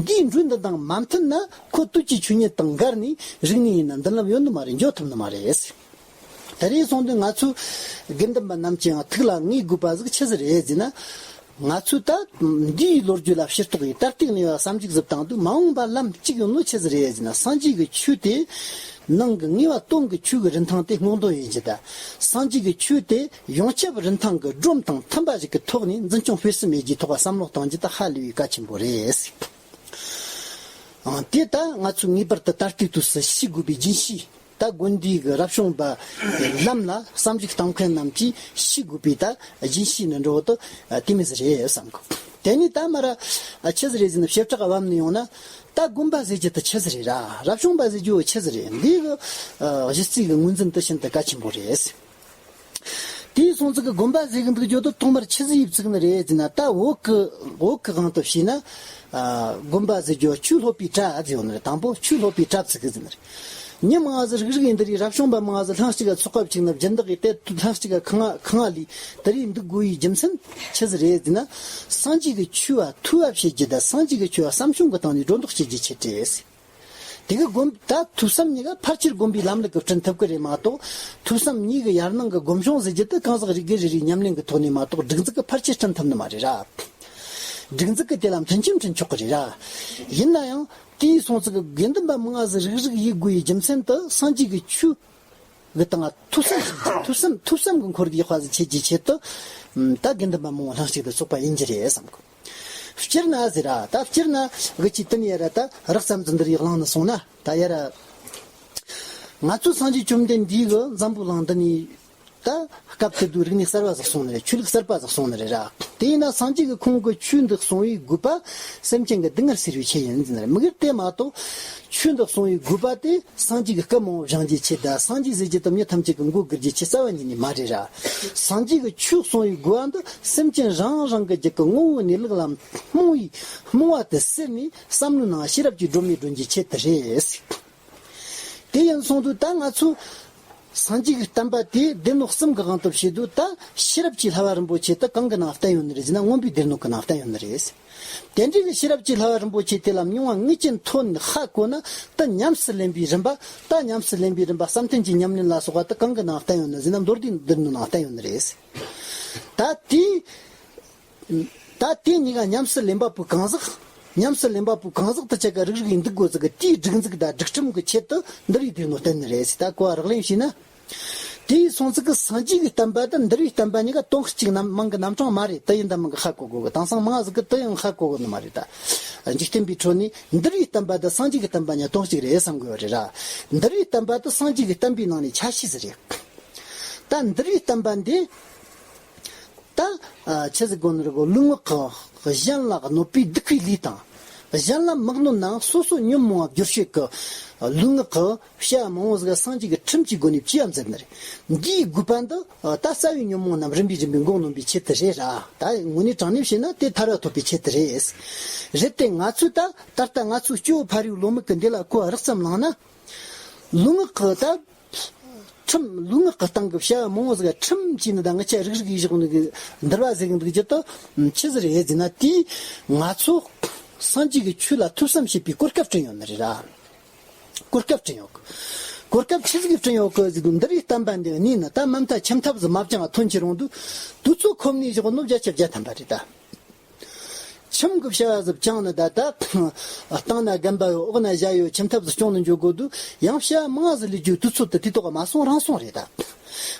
འདིའི་འགྲོས་འདི་དང་མ་མཐུན་ན། ཁོ་དུས་ཀྱི་ཆོས་ཉིད་དང་འགལ་ནས་རིག་གནས་ཡིན་ན་མདུན་ལམ་ཡོད་ནི་མ་རེད། འགྱོ་ཐུབ་ནི་མ་རེད། དེ་རིང་སོང་དུས་ང་ཚོ་དགེ་འདུན་པ་རྣམས་ཀྱིས་ཡང་ཐུགས་ལ་ངེས་དགོས་པ་ཟིག་ཆི་ཟིག་རེད་ཟེར་ན། ང་ཚོས་ད་འདིའི་ལོ་རྒྱུས་ལ་ཕྱིར་རྟོག་ཡེ། ད་ལྟའི་གནས་བབ་བསམ་གཞིག་ཟིག་བཏང་དུས། མ་འོངས་པ་ལམ་གཅིག་ཡོད་ནོ་ཆི་ཟིག་རེད་ཟེར་ན། སངས་རྒྱས་ཀྱི་ཆོས་དེ་ནང་གི་ངེས་པ་དོན་གྱི་ཆོས་ཀྱི་རིན་ཐང་དེ་སྔོག་འདོན་ཡེ་རྒྱུ་དང་། སངས་རྒྱས་ཀྱི་ཆོས་དེ་ཡོངས་ཁྱབ་རིན་ཐང་གི་སྒྲོམ་དང་མཐུན་པ་ཞིག་གི་ཐོག་ནས་འཛིན་སྐྱོང་སྤེལ་གསུམ་ཡེ་རྒྱུའི་ཐོག་བསམ་བློ་གཏོང་རྒྱུ་དེ་ཧ་ལས་པའི་གལ་ཆེན་པོ་རེད། ཨང་། དེ་ད་ང་ཚོས་ངེས་པར་དུ་ད་ལྟའི་དུས་སུ་ཤེས་དགོས་པའི་རྒྱུན་ཤེས། ད་དགོན་སྡེའི་གི་རབ་བྱུང་པ་ལམ་ལ་བསམ་གཞིག་གཏོང་མཁན་རྣམས་ཀྱིས་ཤེས་དགོས་པའི་ད་རྒྱུན་ཤེས་ནི་འདྲ་བོ་དེ་དེ་མོ་ཟིག་རེད་བསམ་གི། དེ་ནས་ད་མར་ཆི་ཟིག་རེད་ཟེར་ན། བྱེ་བྲག་བབས་ནས་ཡོང་ན། ད་དགོན་པ་ཟེར་རྒྱུ་དེ་ཆི་ཟིག་རེད་ར། རབ་བྱུང་པ་ཟེར་རྒྱུ་ཆི་ཟིག་རེད། འདི་གི་གཞི་རྩའི་གི་ངོས་འཛིན་དེ་ཤིན་ཏུ་གལ་ཆེན་པོ་རེད། དེའི་སོང་ཙིག་གི་དགོན་པ་ཟེར་གི་འདུག་རྒྱུ་དེ་ཐོག་མར་ཆི་ཟིག་ཡིབ་ཚིག་ནི་རེད་ཟེར་ན། ད་བོད་གི་བོད་གི་དབང་དུ་བྱས་ན། ཨ། དགོན་པ་ཟེར་རྒྱུ་ཆོས་སློབ་པའི་གྲྭ་ཟེར་ཡོད་ནི་རེད། དང་པོ་ཆོས་སློབ་པའི་གྲྭ་ཚིག་གི་ཟེར་ནི་རེད། མི་མང་ཟིག་རིགས་རིགས་ཡིན་དེ་རིགས། རབ་བྱུང་པ་མང་ཟིག་ལྷན་གཅིག་ག་ཚོགས་པ་བཅུག་ན། སྦྱིན་བདག་གིས་དེ་ལྷན་གཅིག་ག་ཁང་ང་ཁང་ང་ལས་དེ་རིགས་འདུག་དགོས་པའི་རྒྱུ་མཚན་ཆི་ཟིག་རེད་ཟེར་ན། སངས་རྒྱས་ཀྱི་ཆོས་པ་ཐོས་པ་བྱེད་རྒྱུ་དང་། སངས་རྒྱས་ཀྱི་ཆོས་པ་བསམ་བྱུང་གི་སྟེང་ནས་སྒྲོ་འདོགས་བཅད་རྒྱུ་ཆེད་དུ་རེད། དེ་གི་དགོན་ད་ཐོས་བསམ་གཉིས་ཀ་ཕལ་ཆེར་དགོན་པའི་ལམ་ལུགས་ཀྱིས་བསྐྲུན་ཐུབ་ཀྱི་རེད་མ་གཏོགས། ཐོས་བསམ་གཉིས་ཀྱི་ཡར་ལངས་ཀྱི་སྒོམ་བྱུང་ཟེར་རྒྱུ་དེ་གང་ཟག་རེ་རེ་རེའི་ཉམས་ལེན་གྱི་ཐོག་ནས་མ་གཏོགས། སྒྲིག་འཛུགས་ཀྱིས་ཕལ་ཆེར་བསྐྲུན་ཐུབ་ནི་མ་རེད་ར། སྒྲིག་འཛུགས་ཀྱིས་དེ་ལ་མཐུན་རྐྱེན་བསྐྲུན་ཆོག་གི་རེད་ར། ཡིན་ན་ཡང་དེའི་སོང་ཙིག་གི་དགེ་འདུན་པ་མང་ཟིག་རིགས་རིགས་ཡིབ་དགོས་པའི་རྒྱུ་མཚན་དེ། སངས་རྒྱས་ཀྱི་ཆོས་གི་སྟེང་ཐོས་བསམ་བྱེད་རྒྱུ། ཐོས་བསམ་ཐོས་བསམ་གྱི་འཁོར་གྱི་དཔའ་ཟིག་བྱེད་རྒྱུའི་ཆེད་དུ། ད་དགེ་འདུན་པ་མང་བོ་ལྷན་གཅིག་ཏུ་ཚོགས་པ་ཡིན་རྒྱུ་རེད་བསམ་གི། སྤྱིར་ན་ཟེར་ར། ད་སྤྱིར་ན་གི་ཅི་དེ་ནས་ཡར་ར་ད་རགས་ཙམ་ཙམ་འདིར་ཡར་ལངས་ནས་སོང་ན། ད་ཡར་ར་ང་ཚོ་སངས་རྒྱས་བཅོམ་ལྡན་འདས་ཀྱིས་འཛམ་བུ་གླིང་འདི་ནས་ད་སྐབས་དེ་དུས་རིག་གནས་གསར་བ་ཟིག་གསུངས་ནི་རེད། ཆོས་ལུགས་གསར་པ་ཟིག་གསུངས་ནི་རེད་ར། དེ་ཡིན་ན་སངས་རྒྱས་ཀྱིས་ཁོང་གི་ཆོས་འདི་གསུང་བའི་དགོས་པ་སེམས་ཅན་གྱི་སྡུག་བསྔལ་སེལ་བའི་ཆེད་ཡིན་ཟེར་ནི་རེད། མི་སྒེར་དེ་མ་གཏོགས། ཆོས་འདི་གསུང་བའི་དགོས་པ་དེ་སངས་རྒྱས་ཀྱི་སྐུ་མང་བོ་བཞེངས་རྒྱུའི་ཆེད་དང་། སངས་རྒྱས་ཟེར་རྒྱུ་དེ་མི་ཐམས་ཅད་ཀྱིས་མགོ་སྒུར་རྒྱུའི་ཆེད་རྩ་བ་ཉིད་ནས་མ་རེད་ར། སངས་རྒྱས་ཀྱིས་ཆོས་གསུང་བའི་དགོས་པ་འདི་སེམས་ཅན་རང་རང་གི་རྒྱུད་ཀྱི་ངོ་བོའི་གནས་ལུགས་ལ་རྨོངས་པའི་རྨོངས་པ་དེ་སེལ་ནས་བསམ་བློའི་ནང་ཤེས་རབ་ཀྱི་སྒྲོན་མེ་སྒྲོན་རྒྱུའི་ཆེད་དུ་རེད། དེ་ཡིན་སོང་དུས་ད་ང་ཚོ་ སངས་རྒྱས་ཀྱི་བསྟན་པ་དེ་སྡེ་སྣོད་གསུམ་གྱི་དབང་དུ་བྱས་དུས། ད་ཤེས་རབ་ཀྱི་བསླབ་པ་རིན་པོ་ཆེ་དེ་གང་གི་ནང་བསྟན་ཡོད་ནི་རེད་ཟེར་ན། མངོན་པའི་སྡེ་སྣོད་ཀྱི་ནང་བསྟན་ཡོད་ནི་རེད། དེ་འདྲའི་གི་ཤེས་རབ་ཀྱི་བསླབ་པ་རིན་པོ་ཆེ་དེ་ལ་མྱོང་བ་དངོས་ཀྱི་ཐོག་ནས་ཧ་གོ་ན། ད་ཉམས་སུ་ལེན་པའི་རིམ་པ། ད་ཉམས་སུ་ལེན་པའི་རིམ་པ། བསམ་གཏན་གྱི་ཉམས་ལེན་ལ་སོགས་པ་དེ་གང་གི་ནང་བསྟན་ཡོད་ནི་ཟེར་ན། མདོ་སྡེའི་སྡེ་སྣོད་ནང་བསྟན་ཡོད་ནི་རེད། ད་དེའི། ད་དེ་གཉིས་ཀ་ཉམས་སུ་ལེན་པ་པོ་གང་ཟག་ཉམས་སུ་ལེན་པ་པོ་གང་ཟག་དེ་ཆ་ག་རིག་རིག་ཡིན་འདུག་དགོས་ཟིག་གི། དེའི་སྒྲིག་འཛུགས་དང་སྒྲིག་ཁྲིམས་ཀྱི་ཆེད་དུ་འདུལ་བའི་སྡེ་སྣོད་བསྟན་ནི་རེད་ཟེར། ད་གོ་བ་རག་ལེན་བྱས་ན། དེའི་སོང་ཙིག་གི་སངས་རྒྱས་ཀྱི་བསྟན་པ་དང་འདུལ་བའི་བསྟན་པ་གཉིས་ཀ་དོན་གཅིག་ནམ་མིང་གི་རྣམ་གྲངས་མ་རེད། དེ་ཡིན་ད་མིང་གི་ཧ་གོ་དགོས་གི། དེང་སང་མང་ཟིག་གི་དེ་ཡང་ཧ་གོ་གི་ནི་མ་རེད། ད་འཇིག་རྟེན་པའི་ཁྲོད་ནས་འདུལ་བའི་བསྟན་པ་དང་སངས་རྒྱས་ཀྱི་བསྟན་པ་གཉིས་དོན་གཅིག་རེད་བསམ་དགོས་པ་རེད་ར། འདུལ་བའི་བསྟན་པ་དེ་སངས་རྒྱས་ཀྱི་བསྟན་པའི་ནང་ནས་ཆ་ཤས་ཟིག་རེད། ད་འདུལ་བའི་བསྟན་པ་འདི། ད་ཨ་ཆི་ཟིག་གོ་ནི་རེད་གོ། ལུས་ངག་གི་གཞན་ལ་གནོད་པའི་སྡིག་པའི་ལས་དང་། གཞན་ལ་མི་གནོད་ནའང་སོ་སོ་ཉོན་མོངས་པ་བསྒྱུར་བྱེད་ཀྱི་ལུས་ངག་གི་བྱ་བ་མང་བོ་ཟིག་སངས་རྒྱས་ཀྱི་ཁྲིམས་ཀྱི་སྒོ་ནས་བཅོས་པ་མཛད་ནི་རེད། འདིའི་དགོས་པ་འདི་ད་རྩ་བའི་ཉོན་མོངས་རྣམས་རིམ་པས་རིམ་པས་འགོག་ནོན་པའི་ཆེད་དུ་རེད་ར། ད་དངོས་གནས་དྲང་གནས་བཤད་ན་དེ་ཐར་པ་ཐོབ་པའི་ཆེད་དུ་རེད། རེད་དེ་ང་ཚོས་ད་ད་ལྟ་ང་ཚོའི་སྐྱེ་བོ་ཕ་རོལ་ལུས་ངག་གི་འདི་ལ་གོ་བ་རགས་ཙམ་བླངས་ན། ལུས་ངག་གི་ད། ཁྲིམས། ལུས་ངག་གི་སྟེང་གི་བྱ་བ་མང་བོ་ཟིག་ཁྲིམས་བྱས་ནི་དང་། ངི་ཆ་རིག་རིག་ཡིན་བཞག་ནི་གི་འདུལ་བ་ཟེར་གི་འདུག་རྒྱུ་དེ་ཆི་ཟིག་རེད་ཟེར་ན། དེས་ང་ཚོ་སངས་རྒྱས་ཀྱི་ཆོས་ལ་ཐོས་བསམ་བྱེད་པའི་གོ་སྐབས་བསྐྲུན་ཡོད་ནི་རེད་ར། གོ་སྐབས་བསྐྲུན་ཡོད་གི། གོ་སྐབས་ཆི་ཟིག་བསྐྲུན་ཡོད་གི་ཟེར་དུས། འདུལ་བའི་བསྟན་པ་འདི་གནས་ནི་ད་མ་མཐའ་ཁྱིམ་ཐབ་ཟིག་མ་བཅངས་ཐོན་ཁྱེར་ཡོང་དུས། དུས་ཚོད་ཁོམ་ནས་བཞག་ནོ་བརྒྱ་ཆ་བརྒྱ་ཐམ་པ་རེད་ད། ཁྱིམ་གྱི་བྱ་བ་ཟིག་བཅངས་ནི་ད། ད་སྟེང་ན་རྒན་པ་ཡོད། འོག་ན་ཞ་ཡོད། ཁྱིམ་ཐབ་ཟིག་སྐྱོང་ནི་འཇོག་དགོས་དུས། ཡང་བྱ་བ་མང་ཟིག་ལས་རྒྱུ་དུས་ཚོད་དེ་དུས་ཐོག་མ་སོང་རང་སོང་རེད་ད།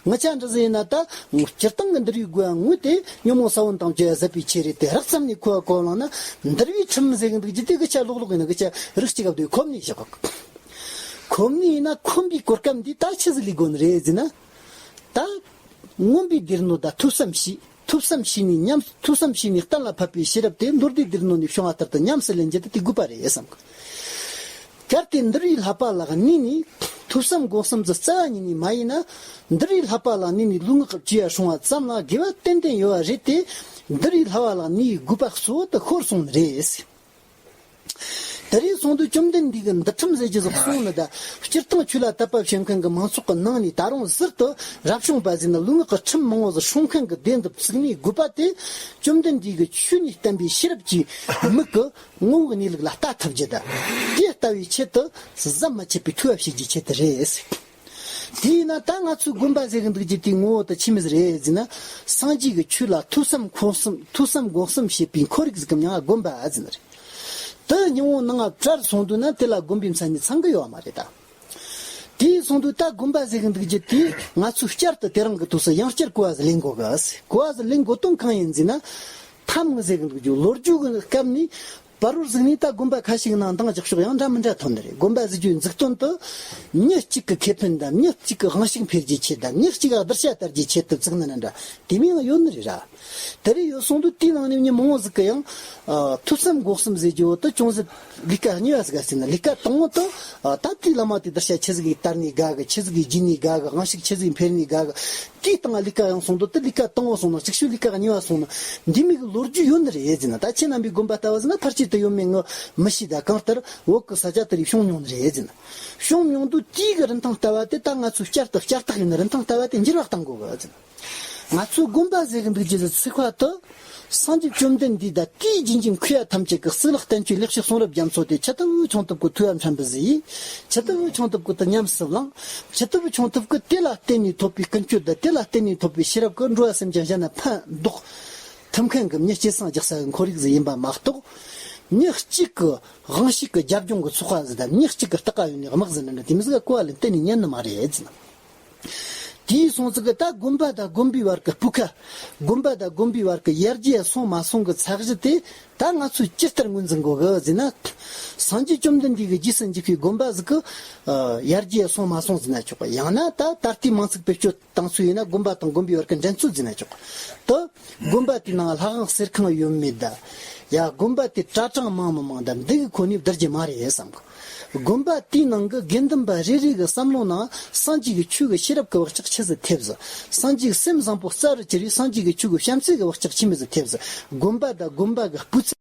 ངི་ཆ་འདྲ་ཟིག་ཡིན་ན་ད། སྤྱིར་བཏང་གི་འདུལ་བའི་དགོས་པ་དངོས་དེ་ཉོན་མོངས་ས་བོན་དང་བཅས་པ་ཟད་པའི་ཆེད་རེད་དེ། རགས་ཙམ་ནས་གོ་བ་གོ་བ་བླངས་ན། འདུལ་བའི་ཁྲིམས་ཟེར་གི་འདུག་རྒྱུ་དེ་གི་ཆ་ལོག་ལོག་ཡིན་ན་གི་ཆ་རིགས་གཅིག་ག་བསྡུས་ཁོམ་ནས་བཞག་གི། ཁོམ་ནས་ཡིན་ན་ཁོམ་པའི་གོ་སྐབས་འདི་ད་ཆི་ཟིག་ལས་དགོས་ནི་རེད་ཟེར་ན། ད་མངོན་པའི་སྡེ་སྣོད་དང་ཐོས་བསམ་བྱས། ཐོས་བསམ་བྱས་ནས་ཉམས། ཐོས་བསམ་བྱས་ནས་གཏན་ལ་ཕབ་པའི་ཤེས་རབ་དེ་མདོ་སྡེའི་སྡེ་སྣོད་ནས་བྱུང་བ་ལྟར་དུ་ཉམས་སུ་ལེན་རྒྱུ་དེ་དེ་དགོས་པ་རེད་བསམ་གི། གལ་ཏེ་འདུལ་བའི་བསླབ་པ་ལ་གནས་ནས་ཐོས་བསམ་སྒོམ་གསུམ་ཟིག་རྩ་བ་ཉིད་ནས་མ་ཡིན་ན། འདུལ་བའི་བསླབ་པ་ལ་གནས་ནས་ལུས་ངག་གི་བྱ་བ་སྲུང་བ་ཙམ་ལ་དགེ་བ་ཏན་ཏན་ཡོད་པ་རེད་དེ། འདུལ་བའི་བསླབ་པ་ལ་གནས་པའི་དགོས་པ་གཙོ་བོ་དེ་ཤོར་སོང་ནི་རེད། དེ་རིང་སོང་དུས་བཅོམ་ལྡན་འདས་ཀྱིས་འདུལ་ཁྲིམས་ཟེར་རྒྱུ་ཟིག་གསུངས་ནི་ད། སྤྱིར་བཏང་ཆོས་ལ་དད་པ་བྱེད་མཁན་གྱི་མང་ཚོགས་ཀྱི་ནང་ནས་ད་རུང་ཟུར་དུ་རབ་བྱུང་པ་ཟེར་ན་ལུས་ངག་གི་ཁྲིམས་མང་བོ་ཟིག་སྲུང་མཁན་གྱི་སྡེ་འདི་བཙུགས་ནས་དགོས་པ་དེ། བཅོམ་ལྡན་འདས་ཀྱི་ཆོས་ནས་བསྟན་པའི་ཤེས་རབ་ཀྱི་མིག་གིས་ངོ་བོ་གནས་ལུགས་ལ་ལྟ་ཐུབ་རྒྱུ་དང་། དེ་ལྟ་བུའི་ཆེད་དུ་ཟམ་མ་ཆད་པའི་ཐུགས་བབ་བྱེད་རྒྱུའི་ཆེད་དུ་རེད། དེས་ན་ད་ང་ཚོའི་དགོན་པ་ཟེར་གི་འདུག་རྒྱུ་དེའི་ངོ་བོ་དེ་ཆི་མོ་ཟིག་རེད་ཟེར་ན། སངས་རྒྱས་ཀྱི་ཆོས་ལ་ཐོས་བསམ་ཁོང་གསུམ། ཐོས་བསམ་སྒོམ་གསུམ་བྱེད་པའི་ཁོར་ཡུག་ཟིག་གི་མིང་ང་དགོན་པ་ཟེར་ནི་རེད། དེ་སྙིང་པོ་ནང་ང་བྲལ་སོང་དུས་ན་དེ་ལ་དགོན་པའི་མཚན་ཉིད་ཚང་གི་ཡོད་མ་རེད་ད། དེས་སོང་དུས་ད་དགོན་པ་ཟེར་གི་འདུག་རྒྱུ་དེ་ང་ཚོས་བསྐྱར་དུ་དེ་རིང་གི་དུས་སུ་ཡང་བསྐྱར་གོ་བ་ཟིག་ལེན་དགོས་གི། གོ་བ་ཟིག་ལེན་དགོས་དོན་གང་ཡིན་ཟེར་ན། ཐམ་ངི་ཟེར་གི་འདུག་རྒྱུ་ལོ་རྒྱུས་ཀྱི་སྐབས་ནས། བར་བར་ཟིག་ནས་ད་དགོན་པ་ཁ་ཤས་ཀྱི་ནང་འདང་རྒྱག་ཕྱོགས་ཡང་འདྲ་མི་འདྲ་ཐོན་ནི་རེད། དགོན་པ་ཟེར་རྒྱུའི་མཛུབ་སྟོན་དུ། མྱི་གཅིག་གི་ཁེ་ཕན་དང་། མྱི་གཅིག་གི་དབང་ཤུགས་འཕེལ་རྒྱུའི་ཆེད་དང་། མྱི་གཅིག་ག་གདུལ་བྱ་དར་རྒྱུའི་ཆེད་དུ་བཙུགས་ནི་འདྲ་འདྲ་དེ་མིན་ཡང་ཡོད་ནི་རེད་ར། དེ་རེད། ཡོད་སོང་དུས་དེའི་ནང་ནས་མྱི་མང་བོ་ཟིག་གིས་ཡང་། ཨ། ཐོས་བསམ་སྒོམ་གསུམ་ཟེར་རྒྱུ་བོ་དེ་ཅུང་ཟད་ལས་ཀ་གཉིས་པ་ཟིག་ག་བརྩིས་ན། ལས་ཀ་དང་པོ་དེ། ཨ། ད་དེའི་བླ་མ་དེ་གདུལ་བྱ་ཆི་ཟིག་གིས་དར་ནས་དགའ་གི། ཆི་ཟིག་གིས་རྒྱས་ནས་དགའ་གི། དབང་ཤུགས་ཆི་ཟིག་འཕེལ་ནས་དགའ་གི། དེའི་སྟེང་ལ་ལས་ཀ་ཡང་སོང་དུས་དེ་ལས་ཀ་དང་པོ་སོང་ན། ཅིག་ཤོས་ལས་ཀ་གཉིས་པ་སོང་ན། འདི་མོ་གི་ལོ་རྒྱུས་ཡོད་ནི་རེད་ཟེར་ན། ད་ཁྱེད་རྣམ་པའི་དགོན་པ་ལྟ་བུ་ཟེར་ན་ཕལ་ཆེར་དུ་ཡོད་མེད་ངས་མི་ཤེས། ད་གང་ལྟར་བོད་ཀྱི་ས་ཆ་དེ་རིགས་བྱུང་མྱོང་ནི་རེད་ཟེར་ན། བྱུང་མྱོང་དུས་དེའི་གི་རིན་ཐང་ལྟ་བ་དེ་ད་ང་ཚོས་བསྐྱར་དུ་བསྐྱར་བརྟག་ཡིན་ན་རིན་ཐང་ལྟ་བ་དེ་འགྱུར་བ་གཏང་དགོས་གི་ཟེར་ན། ང་ཚོའི་དགོན་པ་ཟེར་གི་འདུག་རྒྱུ་ཟེར་ཚིག་པ་དེ། སངས་རྒྱས་བཅོམ་ལྡན་འདས་དང་དེའི་རྗེས་འཇུག་མཁས་པ་ཐམས་ཅད་ཀྱི་གཙུག་ལག་བསྟན་བཅོས་ལེགས་བཤད་གསུང་རབ་རྒྱ་མཚོ་དེ་ཇི་ལྟ་བུ་བྱུང་ཐུབ་ཀྱི་ཐུགས་ཡ་ཕྲན་བུ་ཟིག་ཡིས། ཇི་ལྟ་བུ་བྱུང་ཐུབ་ཀྱི་དེ་ཉམས་སུ་བླངས། ཇི་ལྟ་བུ་བྱུང་ཐུབ་ཀྱི་དེ་ལ་བརྟེན་ནས་ཐོབ་པའི་ཀུན་སྤྱོད་དང་། དེ་ལ་བརྟེན་ནས་ཐོབ་པའི་ཤེས་རབ་ཀྱིས་འགྲོ་བ་སེམས་ཅན་གཞན་ལ་ཕན་འདོགས་ཐུབ་མཁན་གྱི་མྱི་སྐྱེད་སྲིང་རྒྱག་ས་གི་ཁོར་ཡུག་ཟིག་ཡིན་པ་མ་གཏོགས། མྱི་གཅིག་གི་དབང་ཤུགས་ཀྱི་རྒྱབ་ལྗོངས་ཀྱི་ཚོགས་པ་ཟིག་དང་། མྱི་གཅིག་གི་ལྟག་ཀ་ཡོད་ནི་དམག་ཟིག་འདྲ་འདྲ་དེ་མོ་ཟིག་ག་གོ་བ་ལེན་གཏན་ནས་ཉན་ནི་མ་རེད་ཟེར་ན། དེའི་སོང་ཙིག་གི་ད་དགོན་པ་དང་དགོན་པའི་བར་གྱི་སྤུས་ཀ། དགོན་པ་དང་དགོན་པའི་བར་གྱི་ཡར་རྒྱས་སོང་མ་སོང་གི་ཚད་གཞི་དེ་ད་ང་ཚོས་ཇི་ལྟར་ངོས་འཛིན་དགོས་གི་ཟེར་ན། སངས་རྒྱས་བཅོམ་ལྡན་འདས་ཀྱི་རྗེས་སུ་འཇུག་པའི་དགོན་པ་ཟིག་གི། ཨ། ཡར་རྒྱས་སོང་མ་སོང་ཟེར་ན་ཆོག་གི། ཡང་ན་ད་ད་ལྟའི་མིང་ཚིག་བེད་སྤྱོད་བཏང་ཚུལ་ཡིན་ན་དགོན་པ་དང་དགོན་པའི་བར་གྱི་འགྲན་རྩོད་ཟེར་ན་ཆོག་གི། ད་དགོན་པ་དེའི་ནང་ལྷ་ཁང་གསེར་ཁང་ཡོད་མེད་དང་། ཡ། དགོན་པ་དེ་གྲྭ་གྲངས་མང་མི་མང་དང་འདི་གི་ཁོ་ནས་བསྡུར་རྒྱུ་མ་རེད་བསམ་གི། དགོན་པ་དེའི་ནང་གི་དགེ་འདུན་པ་རེ་རེ་གི་བསམ་བློ་ནང་སངས་རྒྱས་ཀྱི་ཆོས་ཀྱི་ཤེས་རབ་ཀྱི་བག་ཆགས་ཆི་ཟིག་ཐེབས་ཟིག། སངས་རྒྱས་སེམས་བཟང་པོ་རྩ་རུ་གྱུར་བའི་སངས་རྒྱས་ཀྱི་ཆོས་ཀྱི་བྱམས་བརྩེ་གི་བག་ཆགས་ཆི་མོ་ཟིག་ཐེབས་ཟིག། དགོན་པ་དང་དགོན་པ་གི་སྤུས་ཚད།